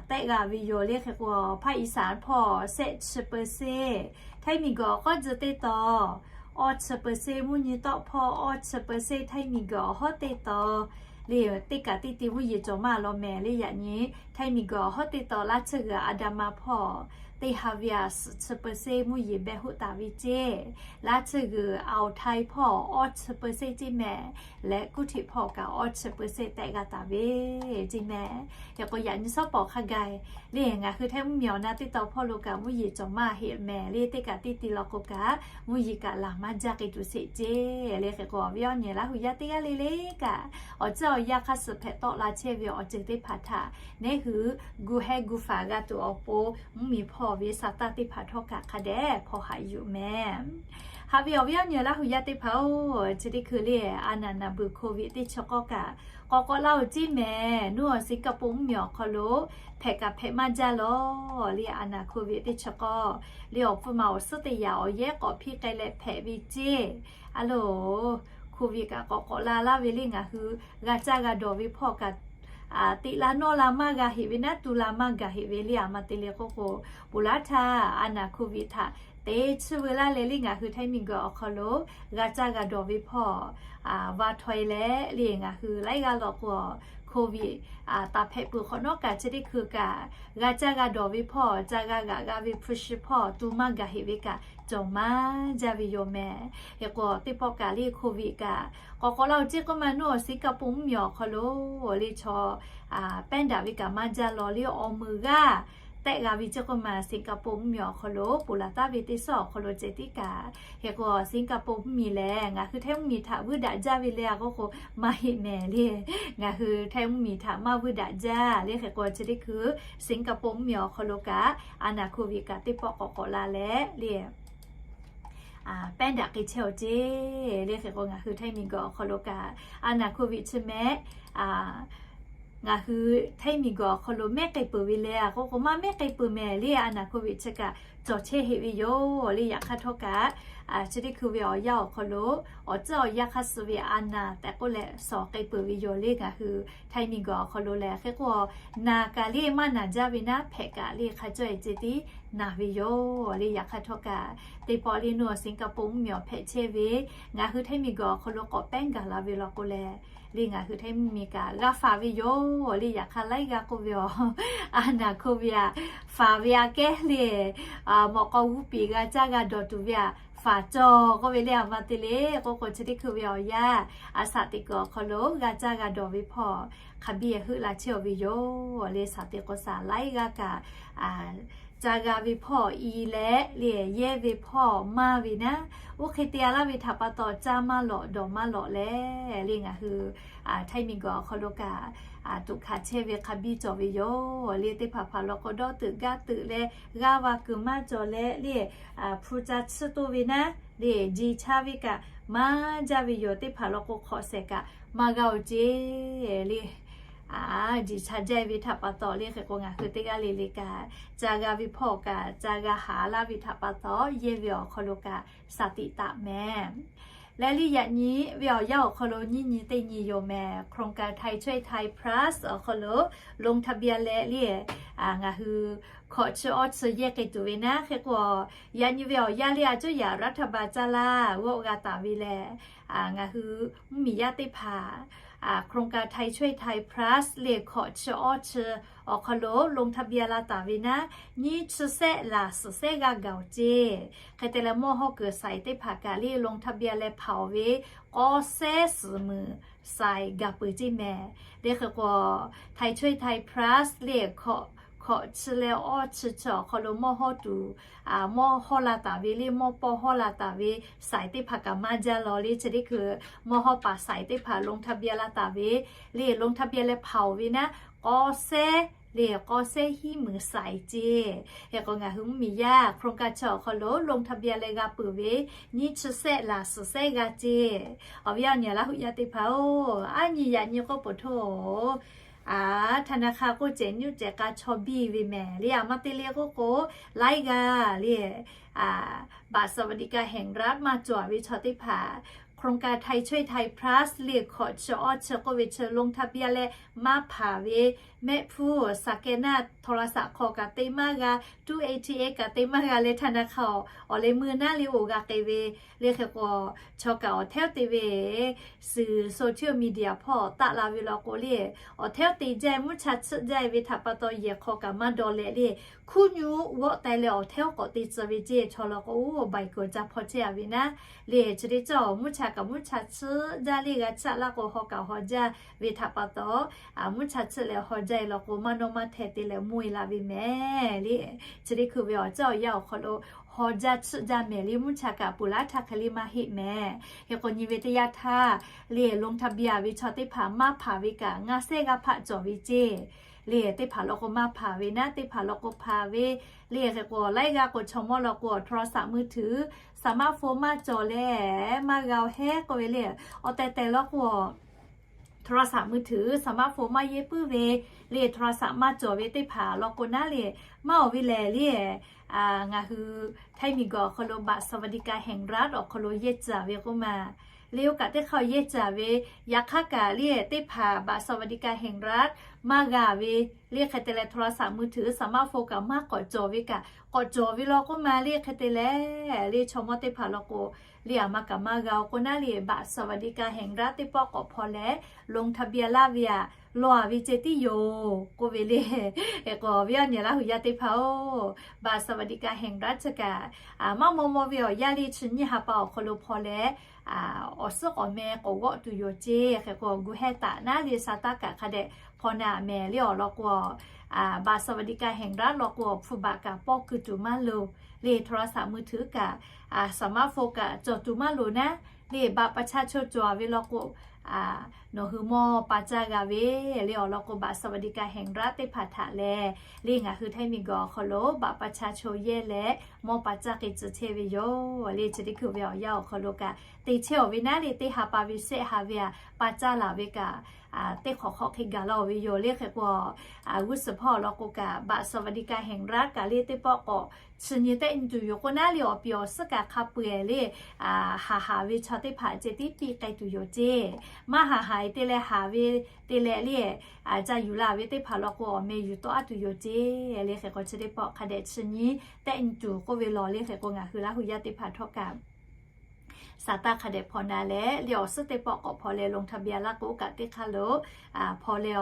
tehˆ g'a ve yoˬ. Le hk'e k'o, ภาคอีสาน hpawˇ shehˆ chi เปอร์เซ็นต์, Htaiˇ miˬguiˬ awˬ k'awˇ tcuh teˇ tawn awˇ chi เปอร์เซ็นต์, mvuhˇ nyi tawˆ hpawˇ awˇ chi เปอร์เซ็นต์, Htaiˇ miˬguiˬ awˬ hawˉ teˇ tawn le teˇ kaꞈ teˇ ti mvuhˇ yeˬ cawˬ maˇ law mehˍ. Le yaꞈ nyi Htaiˇ miˬguiˬ awˬ hawˉ teˇ tawn laˇ tsuhˇ g'uiˬ อันดามัน hpawˇ teˇ ha ve a suhˍ chi เปอร์เซ็นต์ mvuhˇ yeˬ beh hoˆ taˍ ve ceˇ. Laˇ tsuhˇ g'uiˬ อ่าวไทย hpawˇ awˇ chi เปอร์เซ็นต์ ceˇ mehˍ. Leh kuˇ htiꞈ hpawˇ kaꞈ awˇ chi เปอร์เซ็นต์ tehˆ g'a taˍ ve ceˇ mehˍ. Hk'e k'o, yaꞈ nyi shawˉ pawˍ hk'a gaˬ le ngaˬ hui Htaiˇ mvuhˇmiˬ awˬ na teˇ tawn hpawˇ lo kaꞈ mvuhˇ yeˬ cawˬ maˇ heˆ mehˍ. Le teˇ kaꞈ teˇ ti law k'o kaꞈ mvuhˇ yeˬ kaꞈ laˬ maˇ jaˇ k'ai tuˬ sheˍ ceˇ. Le hk'e k'o, awˬ viˉ awˬ nyi Laˇ hu yaˇ teˇ g'aˇ le le kaꞈ, awˬ ciˉ awˬ yanˇ hk'aˇ suh hpehꞈ tawˆ la chehˇ ve awˬ ceuˬ teˇ hpaˍ htaꞈ neˉ hui gu heh gu faˍ g'a tuˬ awˬ pon, mvuhˇmiˬ hpawˇ ve sa taˇ teˇ hpaˍ htawˇ kaꞈ hk'a dehꞈ hpaw haꞈ yuˬ mehˍ. Haꞈ ve awˬ viˉ awˬ nyi Laˇ hu yaˇ teˇ hpaˍ-oˬ, chi teˇ hkui le a naˍ naˍ buiˬ โควิด teˇ chi k'awˇ kaꞈ k'awꞈ k'awꞈ la-oˬ ceˇ mehˍ. Nuˇ awˬ Singapore mvuhˇmiˬ awˬ hk'aw lo hpehꞈ kaꞈ hpehꞈ maˇ jaˇ law. Le a naˍ โควิด teˇ chi k'awˇ le awˬ hpfuhˇ ma awˬ suhˉ teˇ yaꞈ awˬ yehˉ k'awꞈ hpiˇ k'ai leh hpehꞈ ve ceˇ. A loˬ, โควิด kaꞈ k'awꞈ k'awꞈ la laˇ ve le ngaˬ hui g'a caˇ g'a dawˬ ve hpawˇ kaꞈ teꞈ la nawˇ la maˇ g'a heꞈ ve naˉ tu la maˇ gaˬ heꞈ ve le. A ma te le k'oˆ k'o, ponˬ laˇ htaˇ a naˍ โควิด htaꞈ te chiˇ veu laˇ leh le ngaˬ hui Htaiˇ miˬguiˬ awˬ hk'aw lo g'a caˇ g'a dawˬ ve hpawˇ va htawˇ e leh le ngaˬ hui laiˉ g'aˇ law k'o, โควิด taˍ hpehꞈ peuˬ hk'awꞈ nawˉ kaꞈ chi teˇ hkui kaꞈ g'a caˇ g'a dawˬ ve hpawˇ, ca g'a g'aꞈ g'a ve hpu shi hpawˇ tu maˇ gaˬ heꞈ ve kaꞈ cawˬ maˇ jaˇ ve yoˬ mehˍ. Hk'e k'o, teˇ pawˆ kaꞈ le โควิด kaꞈ k'awꞈ k'awꞈ la-oˬ ceˇ k'oˆ ma nuˇ awˬ Singapore mvuhˇmiˬ awˬ hk'aw lo le chaw pehˉ daꞈ ve kaꞈ maˇ jaˇ law. Le awˬ meuˍ g'aˇ tehˆ g'a ve ceˇ k'oˆ ma Singapore mvuhˇmiˬ awˬ hk'aw lo ponˬ laˬ taˍ ve teˇ suhˉ awˬ hk'aw lo ceh tiˉ kaꞈ. Hk'e k'o, Singapore mvuhˇmiˬ lehˬ ngaˬ hui Htaiˇ mvuhˇmiˬ htaꞈ vuiˇ daꞈ jaˇ ve le a k'oˆ k'o, maˇ heˆ mehˍ le. Ngaˬ hui Htaiˇ mvuhˇmiˬ htaꞈ maˇ vuiˇ daꞈ jaˇ le. Hk'e k'o chi teˇ hkui Singapore mvuhˇmiˬ awˬ hk'aw lo kaꞈ a naˍ โควิด kaꞈ teˇ pawˆ k'awꞈ k'awꞈ la leh le pehˉ daꞈ k'ai chehˇ-oˬ ceˇ. Le hk'e k'o, ngaˬ hui Htaiˇ miˬguiˬ awˬ hk'aw lo kaꞈ a naˍ โควิด chi mehˍ ngaˬ hui Htaiˇ miˬguiˬ awˬ hk'aw lo mehˉ k'ai peuˬ ve le a k'oˆ k'o, maˇ mehˉ k'ai peuˬ mehˍ le. A naˍ โควิด chi kaꞈ cawˬ chehˇ heꞈ ve yoˬ. Le yaꞈ hk'aˇ htawˇ kaꞈ chi teˇ hkui ve awˬ yanˇ awˬ hk'aw lo awˬ ciˉ awˬ yanˇ hk'aˇ suh ve a naˍ tehꞈ k'oˆ leh shawˍ k'ai peuˬ ve yoˬ le ngaˬ hui Htaiˇ miˬguiˬ awˬ hk'aw lo lehˬ. Hk'e k'o, naˬ kaꞈ le maˇ naˬ jaˇ ve naˉ hpehꞈ kaꞈ le hk'a cawˇ e ceh tiˉ naˬ ve yoˬ. Le yaꞈ hk'aˇ htawˇ kaꞈ teˇ pawˆ le nuˇ awˬ Singapore mvuhˇmiˬ awˬ hpehꞈ chehˇ ve ngaˬ hui Htaiˇ miˬguiˬ awˬ hk'aw lo k'awꞈ pehˉ gaˬ la ve law k'o lehˬ, le ngaˬ hui Htaiˇ mvuhˇmiˬ kaꞈ g'a faˍ ve yoˬ. Le yaꞈ hk'aˇ laiˉ g'aˇ k'oˆ ve a, a naˍ โควิด a faˍ ve aꞈ kehˉ le mawꞈ k'aw g'uˇ piˍ g'a caˇ g'a dawˬ tuˬ ve a faˍ cawˬ k'oˆ ve le. A ma te le k'oˆ k'o, chi teˇ hkui ve awˬ yanˇ a shaꞈ teꞈ kuiˬ awˬ hk'aw lo g'a caˇ g'a dawˬ ve hpawˇ hk'a biˇ heuˆ la chehˇ-oˬ ve yoˬ. Le shaꞈ teꞈ k'o shaꞈ laiˉ g'aˇ kaꞈ ca g'a ve hpawˇ i leh le yehˇ ve hpawˇ maˇ ve naˉ, oˇ hk'e te a laˇ ve htaꞈ pa taw caˇ maˇ lawꞈ dawˬ maˇ lawꞈ leh, le ngaˬ hui Htaiˇ miˬguiˬ awˬ hk'aw lo kaꞈ tuꞈ hkanˍ chehˇ ve hk'a biˇ cawˬ ve yoˬ. Le teˇ hpaˍ hpaˍ law k'o, dawˇ teuꞈ gaˇ teuꞈ leh g'aˇ va kuiˬ maˇ cawˬ leh le hpu ca chiˇ toˇ ve naˉ, le jeˬ cha ve kaꞈ maˇ jaˇ ve yoˬ. Teˇ hpaˍ law k'o, hk'awꞈ shehˍ kaꞈ maˇ g'aˇ-oˬ ceˇ le. Jeˬ cha jaˇ ve htaꞈ pa taw le, hk'e k'o ngaˬ hui teˇ g'aˇ le le kaꞈ ca g'a ve hpawˇ kaꞈ ca g'a haˍ laˇ ve htaꞈ pa taw, yehˇ ve awˬ hk'aw lo kaꞈ shaˍ tiꞈ taˍ mehˍ. Leh le yaꞈ nyi ve awˬ yanˇ awˬ hk'aw lo nyiˇ nyi teˇ nyi yoˬ mehˍ. โครงการไทยช่วยไทย Plus awˬ hk'aw lo ลงทะเบียน leh le ngaˬ hui hkawꞈ chi awˇ chi yehˇ k'ai tuˬ ve naˉ. Hk'e k'o, yaꞈ nyi ve awˬ yanˇ le a cuˉ yaꞈ รัฐบาล caˇ laˇ g'awˆ g'a taˍ ve lehˬ, ngaˬ hui mvuhˇmiˬ yaˇ teˇ hpaˍ โครงการไทยช่วยไทย Plus เลย hkawꞈ chi awˇ chi awˬ hk'aw lo ลงทะเบียน la taˍ ve naˉ, nyiˇ chi sehˆ laˬ suhˍ sehˆ g'aˇ gaˬ-oˬ ceˇ. Hk'e te leh mawˇ hawˇ kuiˬ saiˍ teˇ hpaˍ kaꞈ le ลงทะเบียน leh hpanˍ-oˬ ve k'awˇ sehˉ suhˍ muiˬ saiˍ gaˬ peuˬ ceˇ mehˍ. Le hk'e k'o, ไทยช่วยไทย Plus เลย hkawꞈ chi leh awˇ chi chi awˬ hk'aw lo mawˇ hawˇ tuˬ, mawˇ hawˇ la taˍ ve le mawˇ pawˇ hawˇ la taˍ ve saiˍ teˇ hpaˍ kaꞈ maˇ jaˇ law le. Chi teˇ hkui mawˇ hawˇ paˍ saiˍ teˇ hpaˍ ลงทะเบียน la taˍ ve le ลงทะเบียน leh hpanˍ-oˬ ve naˉ, k'awˇ sehˉ le k'awˇ sehˉ hiˉ muiˬ saiˍ ceˇ. Hk'e k'o, ngaˬ hui mvuhˇmiˬ yaˇ โครงการ chi awˬ hk'aw lo ลงทะเบียน leh g'a peuˬ ve nyiˇ chi sehˆ laˬ suhˍ sehˉ g'aˇ ceˇ. Awˬ viˉ awˬ nyi Laˇ huˍ yaˇ teˇ hpaˍ-oˬ, a nyi yaꞈ nyi k'oˆ peuˬ htoˇ-oˬ, ธนาคาร k'oˆ cehˬ nyuˇ cehˬ k'a chaw biˇ ve mehˍ le. A maˇ te le k'oˆ k'o, laiˉ g'aˇ le บัตรสวัสดิการแห่งรัฐ maˇ cawˬ ve chaw teˇ hpaˍ โครงการไทยช่วยไทย Plus เลย hkawꞈ chi awˇ chi k'oˆ ve chi ลงทะเบียน leh maˇ hpanˍ ve mehˆ hpuˇ สแกนเนอร์ โทรศัพท์ hk'aw kaꞈ te maˇ g'a, ตู้ เอทีเอ็ม kaꞈ te maˇ g'a leh ธนาคาร awˬ leh meuˇ naˉ le oˬ g'a k'ai ve le. Hk'e k'o, chaw kaꞈ awˬ hteˉ te ve suhˍ โซเชียลมีเดีย hpawˇ taˆ la ve law k'o le, awˬ hteˉ te jaˇ mvuhˇ cha chiˆ jaˇ ve htaꞈ pa taw yehˬ hk'aw kaꞈ maˇ daw leh le, hkunˉ nyi g'awˆ taiˍ leh awˬ hteˉ k'awꞈ te tcuh ve ceˇ. Chaw law k'o, ใบเกิด ca hpaw chehˇ-a ve naˉ le. Chi teˇ cawˇ mvuhˇ cha kaꞈ mvuhˇ cha chiˆ jaˇ le g'a chiˆ laˇ k'o, haw kaꞈ haw jaˇ ve htaꞈ pa taw, mvuhˇ cha chiˆ leh haw jaˇ-e law k'o, maˇ nawˇ maˇ hteh te leh mvuhˇ-e la ve mehˍ le. Chi teˇ hkui ve awˬ caˇ awˬ yanˇ awˬ hk'aw lo haw jaˇ chiˆ jaˇ mehˍ le. Mvuhˇ cha kaꞈ puˬ laˉ htaˇ hk'e le maˇ heˆ mehˍ. Hk'e k'o, nyi ve teˇ yanˇ htaˇ le ลงทะเบียน ve chaw teˇ hpaˍ maˇ hpanˍ ve kaꞈ ngaˇ sehˉ g'aˇ hpaˆ cawˬ ve ceˇ. Le teˇ hpaˍ law k'o maˇ hpanˍ ve naˉ, teˇ hpaˍ law k'o hpanˍ ve le. Hk'e k'o, laiˉ g'aˇ k'o chaw mawˇ law k'o โทรศัพท์มือถือ สมาร์ทโฟน maˇ cawˬ leh maˇ g'a-oˬ heˉ k'oˆ ve le. Awˬ tehˬ tehˬ law k'o โทรศัพท์มือถือ สมาร์ทโฟน maˇ yehˇ puiˉ ve le, โทรศัพท์ maˇ cawˬ ve teˇ hpaˍ law k'o naˉ le, maˇ awˬ ve lehˬ le, ngaˬ hui Htaiˇ miˬguiˬ awˬ hk'aw lo บัตรสวัสดิการแห่งรัฐ awˬ hk'aw lo yehˇ ceuˬ ve k'oˆ ma le. Oˇ kaꞈ teˇ hk'aˇ yehˇ ceuˬ ve, yaꞈ hk'aˇ kaꞈ le teˇ hpaˍ บัตรสวัสดิการแห่งรัฐ maˇ g'a ve le. Hk'e te leh โทรศัพท์มือถือ สมาร์ทโฟน kaꞈ maˇ k'awꞈ cawˬ ve kaꞈ k'awꞈ cawˬ ve law k'oˆ ma le. Hk'e te leh le chaw mawˇ teˇ hpaˍ law k'o le, a ma kaꞈ maˇ g'a-oˬ k'o naˉ le, บัตรสวัสดิการแห่งรัฐ teˇ pawˆ k'awꞈ hpaw leh ลงทะเบียน laˇ ve aꞈ, law-a ve ceh tiˉ yoˬ k'oˆ ve le. Hk'e k'o, awˬ viˉ awˬ nyi Laˇ huˍ yaˇ teˇ hpaˍ-oˬ, บัตรสวัสดิการแห่งรัฐ chi kaꞈ maˇ maw maw ve awˬ yanˇ le chi nyiˇ ha pa awˬ hk'aw lo hpaw leh, awˬ suhˉ k'awꞈ meh k'awꞈ g'awˆ tuˬ yoˬ ceˇ. Hk'e k'o, gu hehˇ taˍ naˉ le, sa taˇ kaꞈ hk'a dehꞈ hpaw na mehˍ le awˬ lawn k'o, บัตรสวัสดิการแห่งรัฐ law k'o, awˬ hpu baꞈ kaꞈ pawˇ keu tuˬ maˇ loˍ le, โทรศัพท์มือถือ kaꞈ, สมาร์ทโฟน kaꞈ cawˬ tuˬ maˇ loˍ naˉ le, บัตรประชาชน cawˬ ve law k'o, nawˬ hui mawˇ pa caˇ g'a ve le awˬ lawn k'o, บัตรสวัสดิการแห่งรัฐ teˇ hpaˍ htaꞈ lehˬ le, ngaˬ hui Htaiˇ miˬguiˬ awˬ hk'aw lo บัตรประชาชน yehˇ leh mawˇ pa caˇ k'ai tcuh chehˇ ve yoˬ le. Chi teˇ hkui ve awˬ yanˇ awˬ hk'aw lo kaꞈ te chehˇ-oˬ ve naˉ le, teˇ ha pa ve shehˆ ha ve aꞈ pa caˇ laˬ ve kaꞈ, teˇ hk'awꞈ hk'awꞈ hk'e gaˬ la-oˬ ve yoˬ le. Hk'e k'o, g'uˇ suhˍ hpawˇ awˬ lawn k'o kaꞈ, บัตรสวัสดิการแห่งรัฐ kaꞈ le teˇ pawˆ k'awꞈ chi nyi tehˆ nyi tuˬ yoˬ k'o naˉ le, awˬ piˍ awˬ suhˉ kaꞈ hk'a peu-eˬ le, haˍ haˍ ve chaw teˇ hpaˍ ceh tiˉ piˇ k'ai tuˬ yoˬ ceˇ. Maˇ haˍ haˍ-e te leh haˍ ve te leh le, ca yuˬ la ve teˇ hpaˍ law k'o, awˬ meh yuˬ tawˆ-a tuˬ yoˬ ceˇ le. Hk'e k'o, chi teˇ pawˆ hk'a dehꞈ chi nyi tehˆ nyi tuˬ k'oˆ ve law le. Hk'e k'o, ngaˬ hui Laˇ huˍ yaˇ teˇ hpaˍ htawˇ kaꞈ, sa taˇ hk'a dehꞈ hpaw na leh le, awˬ suhˉ teˇ pawˆ k'awꞈ hpaw leh ลงทะเบียน laˇ k'o, oˇ kaꞈ teˇ hk'aˇ lo hpaw leh,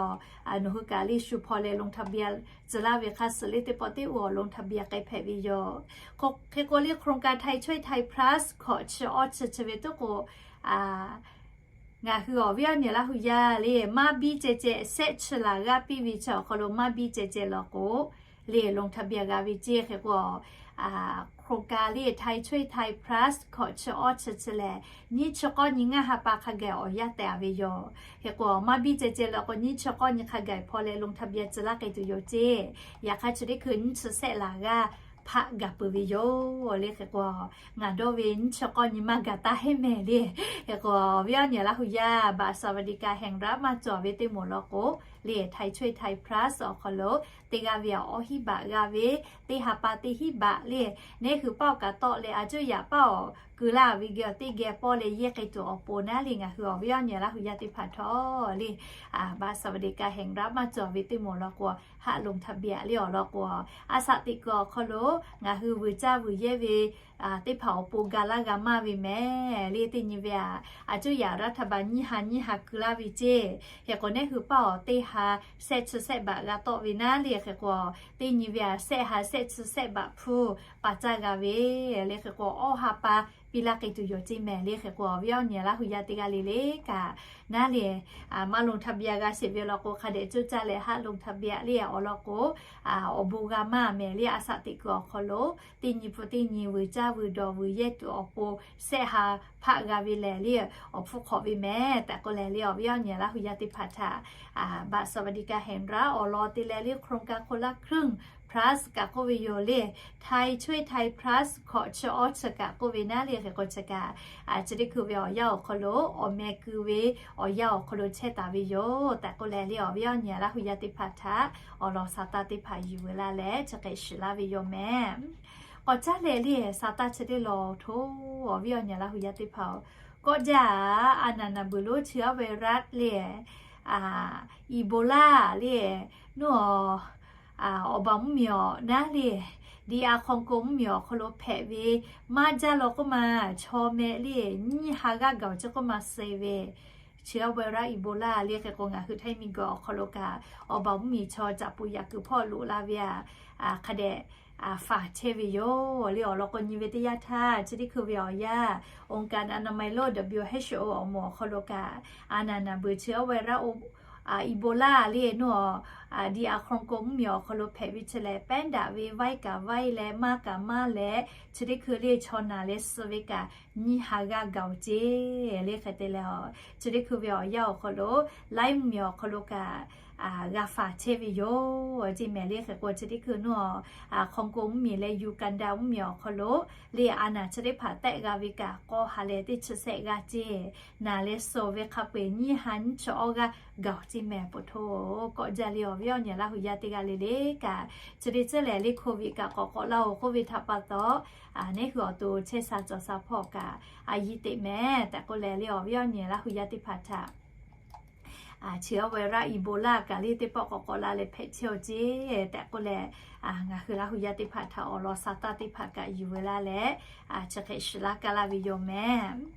nawˬ hui kaꞈ le shu hpaw leh ลงทะเบียน tcuh laˇ ve hk'a suhˍ le, teˇ pawˆ teˇ uˬ awˬ ลงทะเบียน k'ai hpehꞈ ve yoˬ. Hk'e k'o le, โครงการไทยช่วยไทย Plus hkawꞈ chi awˇ chi chi ve teˇ k'o, ngaˬ hui awˬ viˉ awˬ nyi Laˇ huˍ yaˇ le, maˇ biˇ ceh ceh, shehˆ chi laˬ g'aˇ piˇ ve chi awˬ hk'aw lo maˇ biˇ ceh ceh law k'o le, ลงทะเบียน g'a ve ceˇ. Hk'e k'o, โครงการ le ไทยช่วยไทย Plus hkawꞈ chi awˇ chi chi lehˬ, nyiˇ chi k'awˇ nyi ngaˇ ha pa hk'a gaˬ awˬ yanˇ tehꞈ-a ve yoˬ. Hk'e k'o, maˇ biˇ ceh ceh law k'o, nyiˇ chi k'awˇ nyi hk'a gaˬ hpaw leh ลงทะเบียน tcuh laˇ k'ai tuˬ yoˬ ceˇ. Yaꞈ hk'aˇ, chi teˇ hkui nyiˇ chi shehˆ laˬ g'aˇ hpaˆ gaˬ peuˬ ve yoˬ le. Hk'e k'o, ngaˬ dawˇ ve nyiˇ chi k'awˇ nyi maˇ gaˬ taˇ heˆ mehˍ le. Hk'e k'o, awˬ viˉ awˬ nyi Laˇ huˍ yaˇ, บัตรสวัสดิการแห่งรัฐ maˇ cawˬ ve teˇ moˍ law k'o, le Thai Cueh Thai Plus awˬ hk'aw lo teˇ g'aˇ ve awˬ hiˉ baꞈ g'a ve, teˇ ha pa teˇ hiˉ baꞈ le, neˇ hui paˇ awˬ kaꞈ tawˆ leh a cuˇ yaꞈ paˇ awˬ keu laˇ ve geh teˇ geh pawˇ leh yehˇ k'ai tuˬ awˬ pon naˉ le ngaˬ hui awˬ viˉ awˬ nyi Laˇ hui yaˇ teˇ hpaˍ htawˇ le บัตรสวัสดิการแห่งรัฐ maˇ cawˬ ve teˇ moˍ law k'o, haˆ loˍ ทะเบียน le awˬ lawn k'o, a shaꞈ teꞈ kuiˬ awˬ hk'aw lo ngaˬ hui vuiˬ caˇ vuiˬ yehˇ ve teˇ hpaˍ awˬ pon ga laˇ g'a maˇ ve mehˍ le. Teˇ nyi ve a, a cuˇ yaꞈ รัฐบาล nyiˇ ha nyiˇ ha keu laˇ ve ceˇ. Hk'e k'o neˇ hui paˇ awˬ teˇ ha shehˆ chi shehˆ baꞈ g'a tawˆ ve naˉ le. Hk'e k'o teˇ nyi ve a, shehˆ ha shehˆ chi shehˆ baꞈ hpu pa caˇ g'a ve le. Hk'e k'o awˇ ha pa piˇ laˇ k'ai tuˬ yoˬ ceˇ mehˍ le. Hk'e k'o awˬ viˉ awˬ nyi Laˇ hui yaˇ teˇ g'aˇ le le kaꞈ naˉ le, maˇ loˍ ทะเบียน g'a sheˍ ve awˬ lawn k'o, hk'a dehꞈ cuˇ caˇ leh haˆ loˍ ทะเบียน le awˬ lawn k'o, awˬ bon g'a maˇ mehˍ le. A shaꞈ teꞈ kuiˬ awˬ hk'aw lo teˇ nyi hpu teˇ nyi vuiˬ caˇ vuiˬ dawˬ vuiˬ yehˇ tuˬ awˬ pon shehˆ ha hpaˆ g'a ve lehˬ le, awˬ hpfuhˇ hk'awꞈ ve mehˍ tehꞈ k'oˆ leh le awˬ viˉ awˬ nyi Laˇ hui yaˇ teˇ hpaˍ htaꞈ บัตรสวัสดิการแห่งรัฐ awˬ lawn te leh le โครงการคนละครึ่ง plus kaꞈ k'oˆ ve yoˬ le, Thai Cueh Thai Plus hkawꞈ chi awˇ chi kaꞈ k'oˆ ve naˉ le. Hk'e k'o chi kaꞈ chi teˇ hkui ve awˬ yanˇ awˬ hk'aw lo awˬ meh keu ve awˬ yanˇ awˬ hk'aw lo chehˇ taˍ ve yoˬ tehꞈ k'oˆ leh le awˬ viˉ awˬ nyi Laˇ hui yaˇ teˇ hpaˍ htaꞈ awˬ lawn sa taˇ teˇ hpaˍ yuˬ ve laˇ leh chi hk'e shiˍ laˇ ve yoˬ mehˍ. K'awꞈ caˉ leh le sa taˇ chi teˇ lawn hto, awˬ viˉ awˬ nyi Laˇ hui yaˇ teˇ hpaˍ-oˬ, kawˆ jaˇ a naˍ naˍ beuˬ lonˉ chi awˇ ve raˆ le, Ebola le, nuˇ awˬ, awˬ baˬ mvuhˇmiˬ awˬ naˉ le, D R Congo mvuhˇmiˬ awˬ hk'aw lo hpehꞈ ve maˇ jaˇ law k'oˆ ma, chaw meh le nyiˇ ha g'aˇ gaˬ-oˬ chi k'oˆ ma suh ve chi awˇ ve raˆ Ebola le. Hk'e k'o ngaˬ hui Htaiˇ miˬguiˬ awˬ hk'aw lo kaꞈ awˬ baˬ mvuhˇmiˬ chaw caꞈ puˍ yaꞈ kuiˬ hpawˇ loꞈ la ve a, hk'a dehꞈ faˍ chehˇ ve yoˬ le. Awˬ lawn k'o nyi ve teˇ yanˇ htaˇ chi teˇ hkui ve awˬ yanˇ องค์การอนามัยโลก W H O awˬ moˍ awˬ hk'aw lo kaꞈ a naˍ naˍ beuˬ chi awˇ ve raˆ Ebola le nuˇ awˬ, D R Congo mvuhˇmiˬ awˬ hk'aw lo hpehꞈ ve chi lehˬ, pehˉ daꞈ ve vaiˇ kaꞈ vaiˇ leh maˇ kaꞈ maˇ leh chi teˇ hkui le chaw naˬ leh suh ve kaꞈ nyiˇ ha g'aˇ gaˬ-oˬ ceˇ le. Hk'e te leh a, chi teˇ hkui ve awˬ yanˇ awˬ hk'aw lo laiˉ mvuhˇmiˬ awˬ hk'aw lo kaꞈ g'a faˍ chehˇ ve yoˬ ceˇ mehˍ le. Hk'e k'o chi teˇ hkui nuˇ awˬ, Congo mvuhˇmiˬ leh Uganda mvuhˇmiˬ awˬ hk'aw lo le a naˍ chi teˇ hpaˍ tehˆ g'a ve kaꞈ k'awˇ ha leh teˇ chi shehˆ g'aˇ ceˇ, naˬ leh suh ve hk'a peu-eˬ nyiˇ ha nyiˇ chi awˇ g'aˇ gaˬ-oˬ ceˇ mehˍ. Poˬ htoˇ kawˆ jaˇ le awˬ viˉ awˬ nyi Laˇ hui yaˇ teˇ g'aˇ le le kaꞈ, chi teˇ ceuˬ lehˬ le โควิด kaꞈ k'awꞈ k'awꞈ laˇ-oˬ k'oˆ ve htaꞈ pa taw, neˇ hui awˬ to chehˇ sha cawˬ sha hpawˇ kaꞈ a yiˇ teꞈ mehˍ tehꞈ k'oˆ leh le awˬ viˉ awˬ nyi Laˇ hui yaˇ teˇ hpaˍ htaꞈ chi awˇ ve raˆ Ebola kaꞈ le teˇ pawˆ k'awꞈ k'awꞈ la leh hpehꞈ chehˇ-oˬ ceˇ tehꞈ k'oˆ leh, ngaˬ hui Laˇ hui yaˇ teˇ hpaˍ htaꞈ awˬ lawn sa taˇ teˇ hpaˍ kaꞈ yuˬ ve laˇ leh chi hk'e shiˍ laˇ kaˇ laˇ ve yoˬ mehˍ.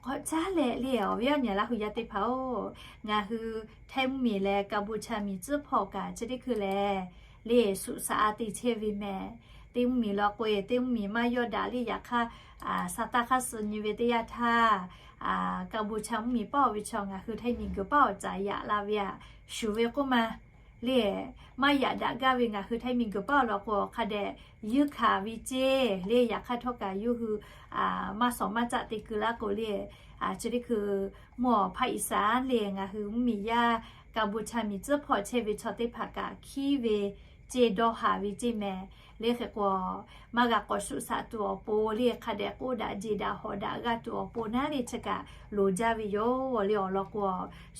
K'awꞈ caˉ leh le awˬ viˉ awˬ nyi Laˇ hui yaˇ teˇ hpaˍ-oˬ, ngaˬ hui Htaiˇ mvuhˇmiˬ leh Kaˍbuˍchaˍ miˬ tcuhˉ hpawˇ kaꞈ chi teˇ hkui lehˬ le suꞈ shaꞈ a te chehˇ ve mehˍ. Teˇ mvuhˇmiˬ law k'o-e teˇ mvuhˇmiˬ maˇ yawˇ daꞈ le yaꞈ hk'aˇ, sa taˇ hk'aˇ suh nyi ve teˇ yanˇ htaˇ, Kaˍbuˍchaˍ mvuhˇmiˬ paˇ awˬ ve chaw ngaˬ hui Htaiˇ miˬguiˬ paˇ awˬ caˍ yaꞈ la ve a, shuˍ ve k'oˆ ma le maˇ yaꞈ daꞈ gaˇ ve ngaˬ hui Htaiˇ miˬguiˬ paˇ awˬ lawn k'o hk'a dehꞈ yuˇ hkanˍ ve ceˇ le. Yaꞈ hk'aˇ htawˇ kaꞈ yawˇ hui maˇ shawˍ maˇ caˆ te keu laˇ k'o le, chi teˇ hkui mvuhˇ awˬ hpaˇ Iˉsaˍ le ngaˬ hui mvuhˇmiˬ yaˇ Kaˍbuˍchaˍ miˬ tcuhˉ hpawˇ chehˇ ve chaw teˇ hpaˍ kaꞈ hkiˉ ve ceˇ dawˇ haˍ ve ceˇ mehˍ. Le hk'e k'o maˇ g'a k'awꞈ suꞈ shaꞈ tuˬ awˬ pon le hk'a dehꞈ k'oˆ daꞈ jeˬ daꞈ hawꞈ daꞈ g'a tuˬ awˬ pon naˉ le chi kaꞈ loˍ jaˇ ve yoˬ le. Awˬ lawn k'o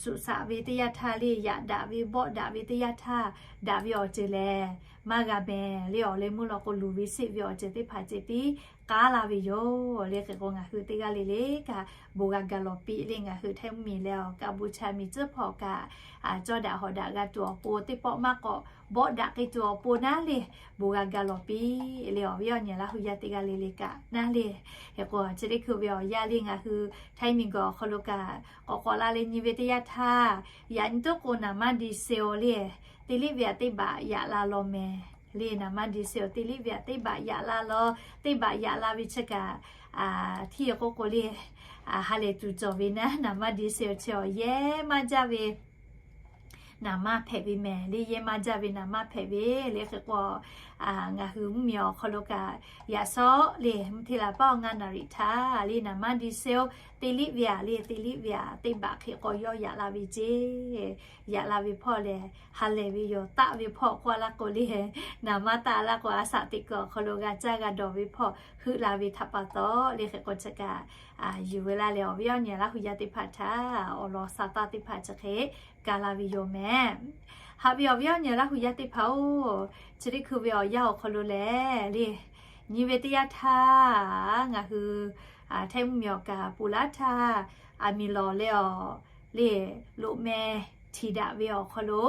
suꞈ shaꞈ ve teˇ yanˇ htaˇ le yaꞈ daꞈ ve bawˆ daꞈ ve teˇ yanˇ htaˇ daꞈ ve awˬ ceuˬ lehˬ maˇ g'a mehˍ le. Awˬ leh meuˇ law k'o luˬ ve sheˆ ve awˬ ceuˬ teˇ hpaˍ ceh tiˉ k'aˉ laˇ ve yoˬ le. Hk'e k'o ngaˬ hui teˇ g'aˇ le le kaꞈ bon g'a gaˬ lawˬ piˇ le ngaˬ hui Htaiˇ mvuhˇmiˬ leh Kaˍbuˍchaˍ miˬ tcuhˉ hpawˇ kaꞈ cawˇ daꞈ hawꞈ daꞈ g'a tuˬ awˬ pon teˇ pawˆ maˇ k'awꞈ bawˆ daꞈ k'ai tuˬ awˬ pon naˉ le bon g'a gaˬ lawˬ piˇ le awˬ viˉ awˬ nyi Laˇ hui yaˇ teˇ g'aˇ le le kaꞈ naˉ le. Hk'e k'o chi teˇ hkui ve awˬ yanˇ le ngaˬ hui Htaiˇ miˬguiˬ awˬ hk'aw lo kaꞈ k'awꞈ k'awꞈ la leh nyi ve teˇ yanˇ htaˇ, yaꞈ nyi toˉ k'o naˍ maˇ di se-oˬ le, teˇ liˇ ve aꞈ teˇ baꞈ yaꞈ la law mehˍ le. Naˍ maˇ di se-oˬ teˇ liˇ ve aꞈ teˇ baꞈ yaꞈ la law, teˇ baꞈ yaꞈ la ve chi kaꞈ htiˇ k'oˆ k'o le ha lehˬ tuˬ cawˬ ve naˉ, naˍ maˇ di se-oˬ chi awˬ yehˇ maˇ jaˇ ve naˍ maˇ hpehꞈ ve mehˍ le. Yehˇ maˇ jaˇ ve naˍ maˇ hpehꞈ ve le. Hk'e k'o ngaˬ hui mvuhˇmiˬ awˬ hk'aw lo kaꞈ yaꞈ shawˉ le mvuhˇ hteˇ la paˉ awˬ ngaˇ naˍ riˍ htaˇ le naˍ maˇ di se-oˬ teˇ liˇ ve aꞈ le teˇ liˇ ve aꞈ teˇ baꞈ hk'e k'aw yawˇ yaꞈ la ve ceˇ. Yaꞈ la ve hpawˇ lehˬ ha lehˬ ve yoˬ. Taˆ ve hpawˇ k'oˆ laˇ k'o le, naˍ maˇ taˆ laˇ k'o a shaꞈ teꞈ kuiˬ awˬ hk'aw lo g'a caˇ g'a dawˬ ve hpawˇ heuˆ la ve htaꞈ pa taw le. Hk'e k'o chi kaꞈ yuˬ ve laˇ leh awˬ viˉ awˬ nyi Laˇ hui yaˇ teˇ hpaˍ htaꞈ awˬ lawn sa taˇ teˇ hpaˍ chi hk'e ka la ve yoˬ mehˍ. Haꞈ ve awˬ viˉ awˬ nyi Laˇ hu yaˇ teˇ hpaˍ-oˬ, chi teˇ hkui ve awˬ yanˇ awˬ hk'aw lo lehˬ le, nyi ve teˇ yanˇ htaˇ ngaˬ hui Htaiˇ mvuhˇmiˬ awˬ kaˍ ponˬ laˇ htaˇ, aˬ miˍ lawˬ leh awˬ le, loꞈ meh htiˍ daꞈ ve awˬ hk'aw lo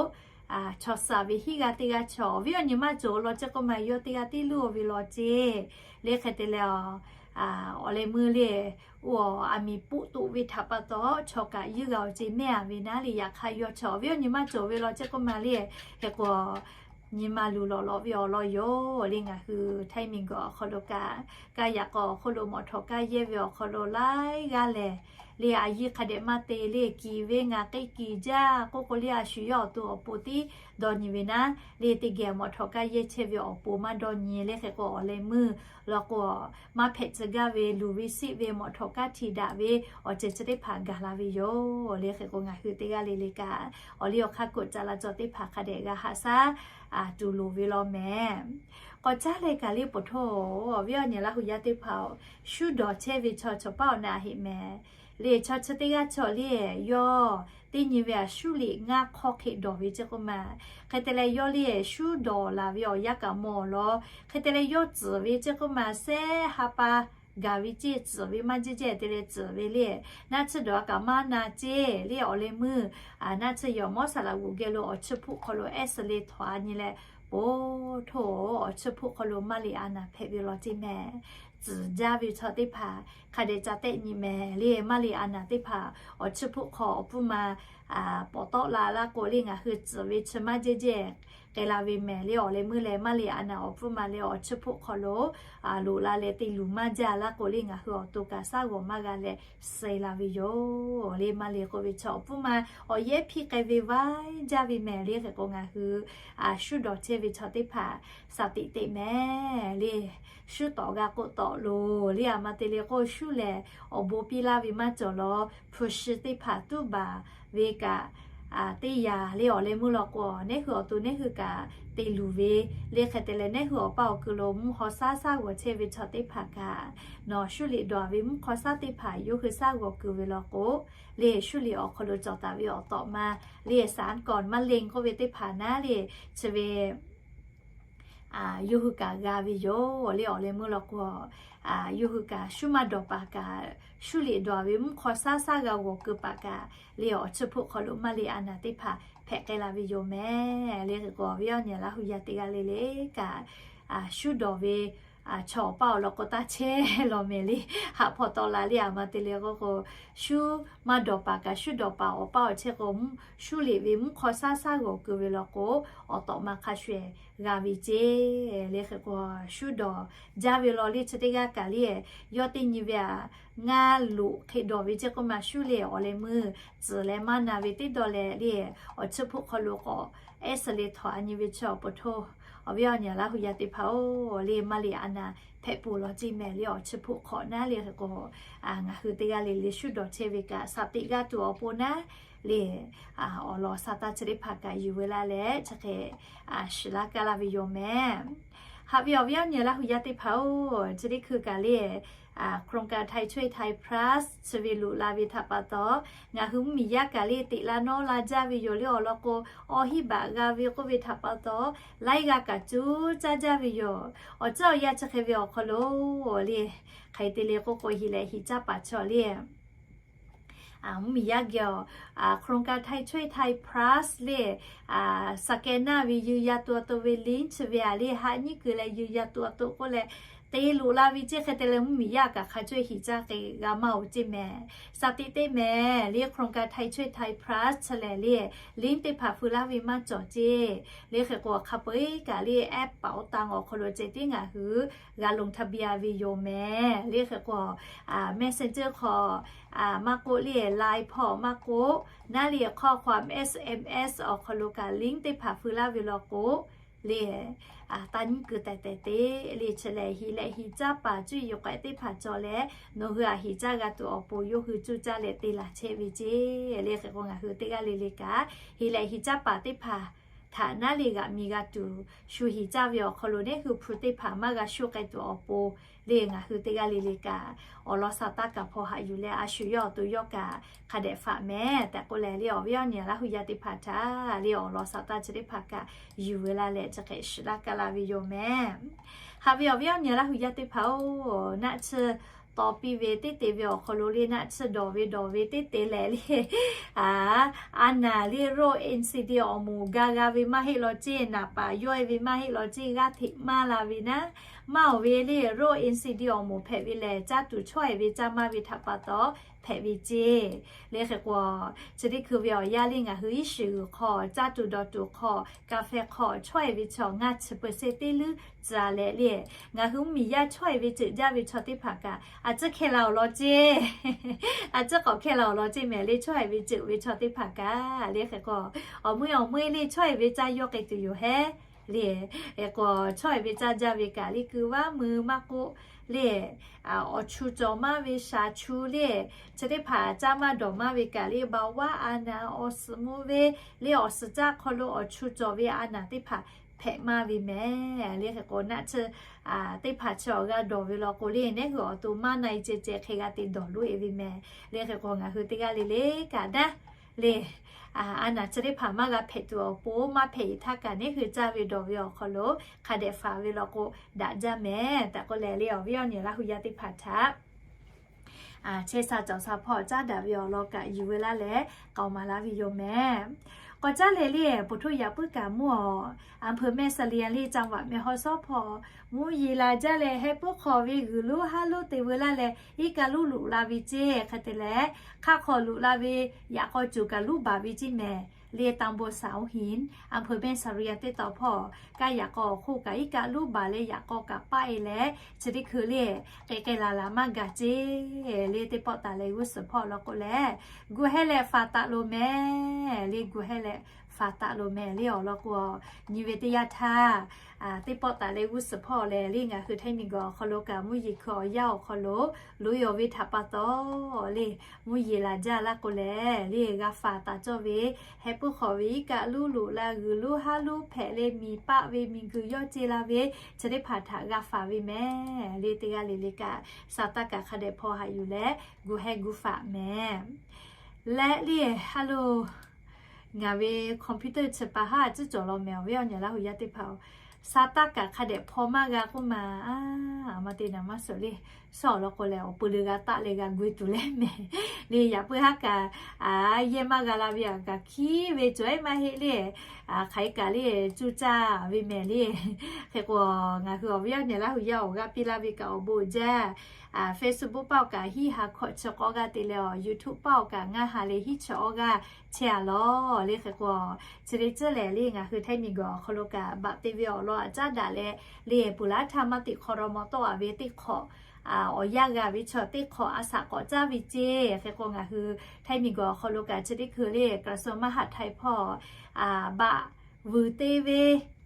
chaw suhˍ ve hiˉ g'aˇ teˇ g'aˇ chaw awˬ viˉ awˬ nyi maˇ cawˬ law ceˇ k'oˆ ma, yawˇ teˇ g'aˇ tiˉ luˇ ve law ceˇ. Le hk'e te leh, awˬ leh meuˇ le, oˇ aˬ miˍ poˆ toꞈ ve htaꞈ pa taw chaw kaꞈ yeˇ g'a awˬ ceˇ mehˇ a ve naˉ le. Yaꞈ hk'aˇ yawˇ chaw awˬ viˉ awˬ nyi maˇ cawˬ ve law ceˇ k'oˆ ma le. Hk'e k'o, nyi ma luˬ lawꞈ lawꞈ ve awˬ lawn yoˬ le. Ngaˬ hui Htaiˇ miˬguiˬ awˬ hk'aw lo kaꞈ, kaˇ yaꞈ k'aw awˬ hk'oˆ lo mawˬ htawꞈ kaˇ yehˇ ve awˬ hk'aw lo laiˉ g'aˇ lehˬ, le a yiˇ hk'a dehꞈ maˇ te le, kiˍ ve ngaˬ k'e kiˍ jaˇ k'oˆ k'o le, a shu yawˇ awˬ to awˬ pon tiˉ dawˇ nyi ve naˉ le. Teˇ geh mawˬ htawꞈ kaˇ yehˇ chehˇ ve awˬ pon maˇ dawˇ nyi le. Hk'e k'o, awˬ leh meuˇ law k'o, maˇ hpehꞈ tcuh gaˇ ve luˬ ve siˆ ve mawˬ htawꞈ kaˇ htiˍ daꞈ ve awˬ ceuˬ chi teˇ hpaˍ gaˬ la ve yoˬ le. Hk'e k'o, ngaˬ hui teˇ g'aˇ le le kaꞈ awˬ liˇ awˬ hk'aˇ k'oˆ ca la cawˬ teˇ hpaˍ hk'a dehꞈ g'a haꞈ shaˉ tuˬ loˍ ve law mehˍ. K'awꞈ caˉ leh kaꞈ le, poˬ htoˇ awˬ viˉ awˬ nyi Laˇ hu yaˇ teˇ hpaˍ-oˬ, shuˉ dawˬ chehˇ ve chaw chaw paˉ awˬ na heˆ mehˍ. Le chaw chi teˇ g'aˇ chaw le, yawˇ teˇ nyi ve a shuˉ liꞈ ngaˇ hk'awˇ hk'e dawˬ ve ceˇ k'oˆ ma. Hk'e te leh yawˇ le shuˉ dawˬ laˬ ve awˬ yanˇ kaꞈ mawˬ law. Hk'e te leh yawˇ tcuhˍ ve ceˇ k'oˆ ma, sehˉ ha pa gaˬ ve ceˇ, tcuhˍ ve maˇ jehˇ jehˇ te leh tcuhˍ ve le, naˆ tsuhˇ dawˬ a kaꞈ maˇ na ceˇ le. Awˬ leh meuˇ naˆ tsuhˇ yawˬ mawˉ saˍ laꞈ g'oꞈ geh lo awˬ chiˇ hpoˆ hk'aw lo ehˉ suh le htawꞈ a nyi leh, poˬ htoˇ awˬ chiˇ hpoˆ hk'aw lo maˇ liꞈ a naˍ hpehꞈ ve law ceˇ mehˍ. Tcuhˍ jaˇ ve chaw teˇ hpaˍ hk'a dehꞈ ca tehˆ nyi mehˍ le. Maˇ liꞈ a naˍ teˇ hpaˍ awˬ chiˇ hpoˆ hk'aw awˬ pfuhˇ ma pawˍ tawˆ la laˇ k'o le, ngaˬ hui tcuhˍ ve chi maˇ jehˇ jehˇ k'ai la ve mehˍ le. Awˬ leh meuˇ leh maˇ liꞈ a naˍ awˬ pfuhˇ ma leh awˬ chiˇ hpoˆ hk'aw lo loꞈ la leh te luˬ maˇ jaˇ laˇ k'o le, ngaˬ hui awˬ to kaꞈ shaˉ g'awˬ maˇ g'a leh suh la ve yoˬ le. Maˇ liꞈ k'oˆ ve chaw awˬ pfuhˇ ma awˬ yehˉ hpiˇ k'ai ve vaiˇ jaˇ ve mehˍ le. Hk'e k'o, ngaˬ hui shuˉ dawˬ chehˇ ve chaw teˇ hpaˍ shaˍ tiꞈ teꞈ mehˍ le. Shuˉ tawˍ g'a k'oˆ tawˍ loˬ le. A ma te le k'o, shuˉ lehˬ awˬ bon piˇ laˇ ve maˇ cawˬ law. Hpu shi teˇ hpaˍ tuˉ baˬ ve kaꞈ teˇ yanˇ le. Awˬ leh meuˇ law k'o, neˉ hui awˬ to neˉ hui kaꞈ te luˬ ve le. Hk'e te leh neˉ hui awˬ paˇ awˬ ku lo mvuhˇ haw shaˉ shaˉ g'awˬ chehˇ ve chaw teˇ hpaˍ kaꞈ, nawˬ shuˉ liꞈ dawˬ ve mvuhˇ hk'aw shaˉ teˇ hpaˍ yawˇ hui shaˉ g'awˬ kuiˬ ve law k'o, le shuˉ liꞈ awˬ hk'aw lo cawˬ taˍ ve awˬ tawꞈ ma le, สารก่อนมะเร็ง k'oˆ ve teˇ hpaˍ naˉ le, chi ve yawˇ hui kaꞈ g'a ve yoˬ le. Awˬ leh meuˇ law k'o, yawˇ hui kaꞈ shuˉ maˇ dawˬ paˍ kaꞈ, shuˉ liꞈ dawˬ ve mvuhˇ hk'aw shaˉ shaˉ g'a g'awˬ kuiˬ paˍ kaꞈ le, awˬ chiˇ hpoˆ hk'aw lo maˇ liꞈ a naˍ teˇ hpaˍ hpehꞈ k'ai la ve yoˬ mehˍ le. Hk'e k'o, awˬ viˉ awˬ nyi Laˇ hu yaˇ teˇ g'aˇ le le kaꞈ, shuˉ dawˬ ve chaw awˬ paˇ awˬ lawn k'o taˇ chehˇ law mehˍ le. Haꞈ hpaw taw la le. A ma te le k'o k'o, shuˉ maˇ dawˬ paˍ kaꞈ shuˉ dawˬ paˍ awˬ paˇ awˬ chehˇ k'o, shuˉ liꞈ ve mvuhˇ hk'aw shaˉ shaˉ g'awˬ kuiˬ ve law k'o, awˬ tawꞈ ma hk'a shuˍ g'a ve ceˇ le. Hk'e k'o, shuˉ dawˬ jaˇ ve law le. Chi teˇ g'aˇ kaꞈ le, yawˇ teˇ nyi ve a ngaˇ loꞈ hk'e dawˬ ve ceˇ k'oˆ ma, shuˉ le awˬ leh meuˇ tcuhˍ leh maˇ na ve teˇ dawˇ leh le, awˬ chiˇ hpoˆ hk'aw lo k'awꞈ ehˉ suh le htawꞈ a nyi ve chaw awˬ pon htoˇ, awˬ viˉ awˬ nyi Laˇ hu yaˇ teˇ hpaˍ-oˬ le, maˇ liꞈ a naˍ hpehꞈ peuˬ law ceˇ mehˍ le. Awˬ chiˇ hpoˆ hk'awꞈ naˉ le. Hk'e k'o, ngaˬ hui teˇ g'aˇ le le shuˉ dawˬ chehˇ ve kaꞈ shaˍ tiꞈ g'a tuˬ awˬ pon naˉ le, awˬ lawn sha taˇ chi teˇ hpaˍ kaꞈ yuˬ ve laˇ leh chi hk'e shiˍ laˇ kaˇ laˇ ve yoˬ mehˍ. Haꞈ ve awˬ viˉ awˬ nyi Laˇ hu yaˇ teˇ hpaˍ-oˬ, chi teˇ hkui kaꞈ le โครงการไทยช่วยไทย Plus chi ve loꞈ la ve htaꞈ pa taw, ngaˬ hui mvuhˇmiˬ yaˇ kaꞈ le teꞈ la nawˉ la jaˇ ve yoˬ le. Awˬ lawn k'o, awˬ hinˉ baꞈ g'a ve k'oˆ ve htaꞈ pa taw, laiˉ g'aˇ kaꞈ cuˇ caˇ jaˇ ve yoˬ. Awˬ ceuˬ awˬ yanˇ chi hk'e ve awˬ hk'aw lo le, hk'aˬ hk'e te le k'oˆ k'o, hiˍ lehꞈ hiˍ caˇ paˍ chaw le mvuhˇmiˬ yaˇ geh awˬ โครงการไทยช่วยไทย Plus le, scan naˇ ve yuˬ ya tuˬ a to ve link chi ve a le, haꞈ nyiˉ kuiˬ leh yuˬ ya tuˬ a to k'oˆ leh te loꞈ la ve ceˇ. Hk'e te leh mvuhˇmiˬ yaˇ kaꞈ hk'a cawˇ hiˍ caˇ k'ai g'a maˇ-oˬ ceˇ mehˍ. Shaˍ tiꞈ teˇ mehˍ le โครงการไทยช่วยไทย Plus chi lehˬ le, link teˇ hpaˍ feu laˇ ve maˇ cawˬ ceˇ. Le hk'e k'o, hk'a peu-eˬ kaꞈ le แอปเป๋าตัง awˬ hk'aw lo ceh tiˉ ngaˬ hui g'a ลงทะเบียน ve yoˬ mehˍ. Le hk'e k'o, Messenger hk'aw maˇ k'oˆ le, Line hpawˇ maˇ k'oˆ, naˉ le ข้อความ SMS awˬ hk'aw lo kaꞈ link teˇ hpaˍ feu laˇ ve law k'o, le taˇ nyiˉ kuiˬ tehˬ tehˬ te le, chi lehˬ hiˍ lehꞈ hiˍ caˇ paˍ cuˇ yiˍ k'ai teˇ hpaˍ cawˬ leh, nawˬ hui a hiˍ caˇ g'a tuˬ awˬ pon yawˇ hui cuˇ caˇ leh te laˬ chehˇ ve ceˇ. Le hk'e k'o, ngaˬ hui teˇ g'aˇ le le kaꞈ hiˍ lehꞈ hiˍ caˇ paˍ teˇ hpaˍ htaꞈ naˉ le g'aꞈ mi g'a tuˬ shu hiˍ caˇ ve awˬ hk'aw lo neˉ hui hpu teˇ hpaˍ maˇ g'a shuˆ k'ai tuˬ awˬ pon le ngaˬ hui teˇ g'aˇ le le kaꞈ awˬ lawn sa taˇ kaꞈ hpaw haꞈ yuˬ leh a shu yawˇ awˬ to yawˇ kaꞈ hk'a dehꞈ faꞈ mehˍ tehꞈ k'oˆ leh le awˬ viˉ awˬ nyi Laˇ hu yaˇ teˇ hpaˍ htaꞈ le awˬ lawn sa taˇ chi teˇ hpaˍ kaꞈ yuˬ ve laˇ leh chi hk'e shiˍ laˇ kaˇ laˇ ve yoˬ mehˍ. Haꞈ ve awˬ viˉ awˬ nyi Laˇ hu yaˇ teˇ hpaˍ-oˬ, naˆ tsuhˇ taw piˇ ve teˇ te ve awˬ hk'aw lo le naˆ tsuhˇ dawˬ ve dawˬ ve teˇ te lehˬ le, a naˍ le roˆ NCD awˬ moˍ ga g'a ve maˇ heˆ law ceˇ, naˍ paˍ yawˇ e ve maˇ heˆ law ceˇ, g'aˇ hteꞈ maˇ la ve naˉ, maˇ awˬ ve le roˆ NCD awˬ moˍ hpehꞈ ve lehˬ, caˇ tuˬ chawˇ e ve caˇ maˇ ve htaꞈ pa taw hpehꞈ ve ceˇ. Le hk'e k'o, chi teˇ hkui ve awˬ yanˇ le ngaˬ hui iˉ shiˍ g'uiˬ hk'aw, caˇ tuˬ dawˬ tuˬ hk'aw, kaˍ fehˍ hk'aw chawˇ e ve chaw ngaˇ chi peuˬ se teˇ leuˉ tcuh leh le, ngaˬ hui mvuhˇmiˬ yaˇ chawˇ e ve ceuˬ jaˇ ve chaw teˇ hpaˍ kaꞈ a tcuhˉ hkehˇ la awˬ lawn ceˇ, a tcuhˉ k'awꞈ hkehˇ la awˬ lawn ceˇ mehˍ le chawˇ e ve ceuˬ ve chaw teˇ hpaˍ kaꞈ. Le hk'e k'o, awˬ meuˇ awˬ meuˇ le chawˇ e ve caˇ yawˇ k'ai tuˬ yoˬ hehˉ le. K'o chawˇ e ve caˇ jaˇ ve kaꞈ le ku vaˉ mui maˇ k'oˆ le, awˬ chu cawˬ maˇ ve shaˍ chu le, chi teˇ hpaˍ caˇ maˇ dawˬ maˇ ve kaꞈ le ba vaˉ a naˍ awˬ suhˍ mvuh ve le awˬ suhˍ caˇ hk'aw lo awˬ chu cawˬ ve a naˍ teˇ hpaˍ hpehꞈ maˇ ve mehˍ. Le hk'e k'o naˆ tsuhˇ teˇ hpaˍ chi awˬ g'a dawˬ ve law k'o le neˉ hui awˬ to maˇ na e ceh ceh hk'e g'a te dawˬ loꞈ e ve mehˍ. Le hk'e k'o ngaˬ hui teˇ g'aˇ le le kaꞈ naˉ le, a naˍ chi teˇ hpaˍ maˇ g'a hpehꞈ tuˬ awˬ pon maˇ hpehꞈ e htaˇ kaꞈ neˉ hui caˇ ve dawˬ ve awˬ hk'aw lo hk'a dehꞈ faˍ ve law k'o daꞈ jaˇ mehˍ tehꞈ k'oˆ leh le awˬ viˉ awˬ nyi Laˇ hu yaˇ teˇ hpaˍ htaꞈ chehˇ sha cawˬ sha hpawˇ caˉ daꞈ ve awˬ lawn kaꞈ yuˬ ve laˇ leh k'aoˍ maˍ laˇ ve yoˬ mehˍ. K'awꞈ caˉ leh le ပုထိုး yaꞈ puiˉ kaꞈ mvuhˇ awˬ อำเภอแม่เสลียง le จังหวัดแม่ฮ่องสอน hpawˇ mvuhˇ yeˬ la jaˇ leh heh puiˉ hk'awꞈ ve g'uiˬ lonˉ haˉ lonˉ te veu laˇ leh iˉ kaˆ lonˉ loꞈ la ve ceˇ. Hk'e te leh hk'aˆ hk'aw loꞈ la ve yaꞈ k'aw cuˬ kaꞈ lonˉ baˬ ve ceˇ mehˍ. Le ตำบลเสาหิน อำเภอแม่เสลียง teˇ tawn hpawˇ kaˇ yaꞈ k'aw awˬ hk'oˆ kaꞈ iˉ kaˆ lonˉ baˬ leh yaꞈ k'aw kaꞈ paˆ e leh chi teˇ hkui le k'ai k'ai laˬ laˬ maˇ gaˬ ceˇ. Le teˇ pawˆ taˍ leh g'uˇ suhˍ hpawˇ law k'o leh gu heh leh faˍ taˍ loˬ mehˍ. Le gu heh leh faˍ taˍ loˬ mehˍ le awˬ lawn k'o, nyi ve teˇ yanˇ htaˇ teˇ pawˆ taˍ leh g'uˇ suhˍ hpawˇ lehˬ le ngaˬ hui htaiˇ miˬ guiˬ awˬ hk'aw lo kaꞈ mvuhˇ yeˬ hkui awˬ yanˇ awˬ hk'aw lo loꞈ e awˬ ve htaꞈ pa taw le mvuhˇ yeˬ laˬ jaˇ laˇ k'o lehˬ le g'a faˍ taˍ cawˇ ve heh puiˉ hk'awꞈ ve iˉ kaˆ lonˉ loꞈ la g'uiˬ lonˉ haˉ lonˉ hpehꞈ leh miˬ paˆ ve miˬ guiˬ yawˇ ce la ve chi teˇ hpaˍ htaꞈ g'a faˍ ve mehˍ. Le teˇ g'aˇ le le kaꞈ sa taˇ kaꞈ hk'a dehꞈ hpaw haꞈ yuˬ leh gu heh gu faˍ mehˍ. Leh le ha lo ngaˬ ve computer chi pa haˉ tcuhˉ cawˬ law mehˍ awˬ viˉ awˬ nyi Laˇ hu yaˇ teˇ hpaˍ-oˬ, sa taˇ kaꞈ hk'a dehꞈ hpaw maˇ g'a k'oˆ ma, a ma te naˍ maˇ suhˍ le. Suhˍ awˬ lawn k'o lehˬ awˬ peu le g'a taˆ leh g'a gu e tuˬ leh mehˍ. Le yaꞈ puiˉ haˉ kaꞈ yehˇ maˇ g'a la ve aꞈ kaꞈ hkiˉ ve cawˬ ehˉ maˇ heˆ le. Hk'aˬ hk'e kaꞈ le cuˇ caˇ ve mehˍ le. Hk'e k'o ngaˬ hui awˬ viˉ awˬ nyi Laˇ hu yaˇ awˬ g'aˇ piˇ laˇ ve kaꞈ awˬ bon jaˇ. Facebook paˆ awˬ kaꞈ hiˉ ha hkawꞈ chi k'awˇ g'aˇ te leh awˬ YouTube paˆ awˬ kaꞈ ngaˇ ha leh hiˉ chi awˇ g'aˇ chehˇ a lawˬ. Le hk'e k'o chi le tcuhˉ lehˬ le ngaˬ hui htaiˇ miˬ guiˬ awˬ hk'aw lo kaꞈ baꞈ te ve awˬ lawn aꞈ caˉ daꞈ leh le peuˬ laˇ htaˇ maˇ teꞈ hk'aw raw maw tawˆ a ve teˇ hk'awꞈ awˬ yanˇ g'a ve chaw teˇ hk'awꞈ a shaꞈ k'awꞈ caˇ ve ceˇ. Hk'e k'o ngaˬ hui htaiˇ miˬ guiˬ awˬ hk'aw lo kaꞈ chi teˇ hkui le กระทรวงมหาดไทย hpawˇ baꞈ vuiˬ te ve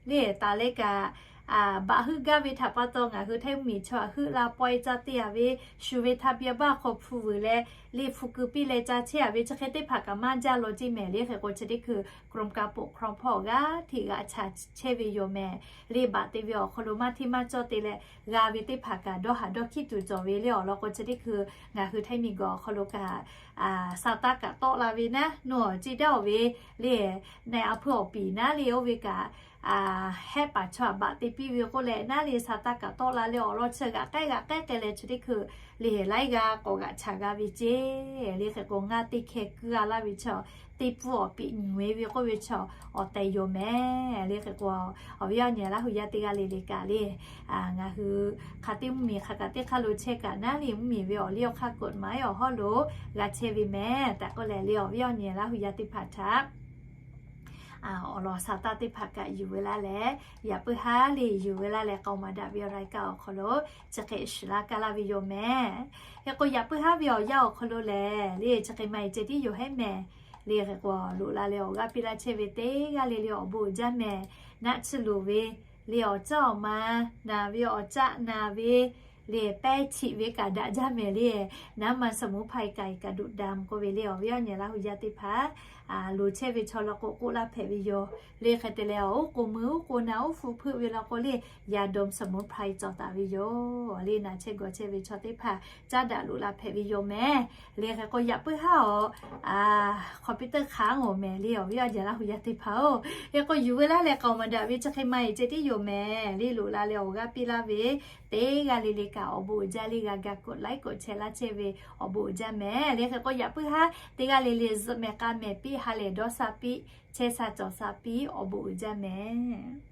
le taˍ leh kaꞈ baꞈ heuˆ gaˇ ve htaꞈ pa taw ngaˬ hui htaiˇ mvuhˇmiˬ chaw heuˆ la pawehˇ caˇ te a ve shu ve ทะเบียนบ้าน hk'aw hpu vuiˬ leh le hpu keu piˇ leh ca chehˇ a ve chi hk'e teˇ hpaˍ kaꞈ maˇ jaˇ law ceˇ mehˍ. Le hk'e k'o chi teˇ hkui กรมการปกครอง hpawˇ g'aˇ hteꞈ g'aꞈ chaꞈ chehˇ ve yoˬ mehˍ. Le baꞈ te ve awˬ hk'aw lo maˇ hteˇ maˇ cawˇ te leh g'a ve teˇ hpaˍ kaꞈ dawˇ haꞈ dawˇ hkiˉ tuˬ cawˬ ve le awˬ lawn k'o chi teˇ hkui ngaˬ hui htaiˇ miˬ guiˬ awˬ hk'aw lo kaꞈ sa taˇ kaꞈ tawˆ la ve naˉ nawˬ ceˇ daˇ awˬ ve le naꞈ a hpui awˬ piˍ naˉ le oˇ ve kaꞈ hehˆ paˍ chaw baꞈ te piˇ ve k'oˆ leh naˉ le sa taˇ kaꞈ tawˆ la leh awˬ lawn chi g'aꞈ k'ehˉ g'aꞈ k'ehˉ k'ai leh chi teˇ hkui le laiˉ g'aˇ k'awꞈ g'aꞈ chaꞈ g'a ve ceˇ. Le hk'e k'o ngaˇ teˇ hkeh kuiˇ g'a laˇ ve chaw teˇ pfuhˇ awˬ piꞈ nyi e ve k'oˆ ve chaw awˬ tehˬ yoˬ mehˍ. Le hk'e k'o awˬ viˉ awˬ nyi Laˇ hu yaˇ teˇ g'aˇ le le kaꞈ le ngaˬ hui hk'a teˇ mvuhˇmiˬ hk'a kaꞈ teˇ hk'aˇ lo chehˇ kaꞈ naˉ le mvuhˇmiˬ ve awˬ liˇ awˬ hk'aˇ กฎหมาย awˬ hawˉ lo g'a chehˇ ve mehˍ tehꞈ k'oˆ leh le awˬ viˉ awˬ nyi Laˇ hu yaˇ teˇ hpaˍ htaꞈ awˬ lawn sa taˇ teˇ hpaˍ kaꞈ yuˬ ve laˇ leh yaꞈ puiˉ haˉ le yuˬ ve laˇ leh k'aoˍ maˍ daꞈ ve awˬ รายการ awˬ hk'aw lo chi hk'e shiˍ laˇ kaˇ laˇ ve yoˬ mehˍ. Hk'e k'o yaꞈ puiˉ haˉ ve awˬ yanˇ awˬ hk'aw lo lehˬ le chi hk'e maˇ e ceh tiˉ yoˬ hehˉ mehˍ. Le hk'e k'o loꞈ la leh awˬ g'aˇ piˇ laˇ chehˇ ve teˇ g'aˇ le le awˬ bon uiˍ jaˇ mehˍ. Naˆ tsuhˇ loˍ ve le awˬ caˆ awˬ ma naˍ ve awˬ caˆ naˍ ve le pehˇ chiꞈ ve kaꞈ daꞈ jaˇ mehˍ le. น้ำมันสมุนไพร ไก่กระดูกดำ k'oˆ ve le. Awˬ viˉ awˬ nyi laˇ hui yaˇ teˇ hpaˍ loˍ chehˇ ve chaw law k'o k'oˆ laˇ hpehꞈ ve yoˬ. Le hk'e te leh, oˉ k'o mui oˉ k'o naˍ oˉ hpu hpeuˆ ve law k'o le, ยาดมสมุนไพร cawˬ taˍ ve yoˬ. Le naˬ chehˇ gawˬ chehˇ ve chaw teˇ hpaˍ caˉ daꞈ loꞈ la hpehꞈ ve yoˬ mehˍ. Le hk'e k'o yaꞈ puiˉ haˉ awˬ computer hk'aˬ-oˬ mehˍ le. Awˬ viˉ awˬ nyi laˇ hui yaˇ teˇ hpaˍ-oˬ, hk'e k'o yuˬ ve laˇ leh k'aoˍ maˍ daꞈ ve chi hk'e ma-e ceh tiˉ yoˬ mehˍ. Le loꞈ la leh awˬ g'aˇ piˇ laˇ ve teˇ g'aˇ le le kaꞈ awˬ bon uiˍ jaˇ le. G'a ga กดไลค์ กดแชร์ laˇ chehˇ ve awˬ bon uiˍ jaˇ mehˍ. Le hk'e k'o yaꞈ puiˉ haˉ teˇ g'aˇ le le zuhꞈ mehˍ k'a mehˍ piˇ ha lehˬ dawˇ sha piˇ chehˇ sha cawˬ sha piˇ awˬ bon uiˍ jaˇ mehˍ.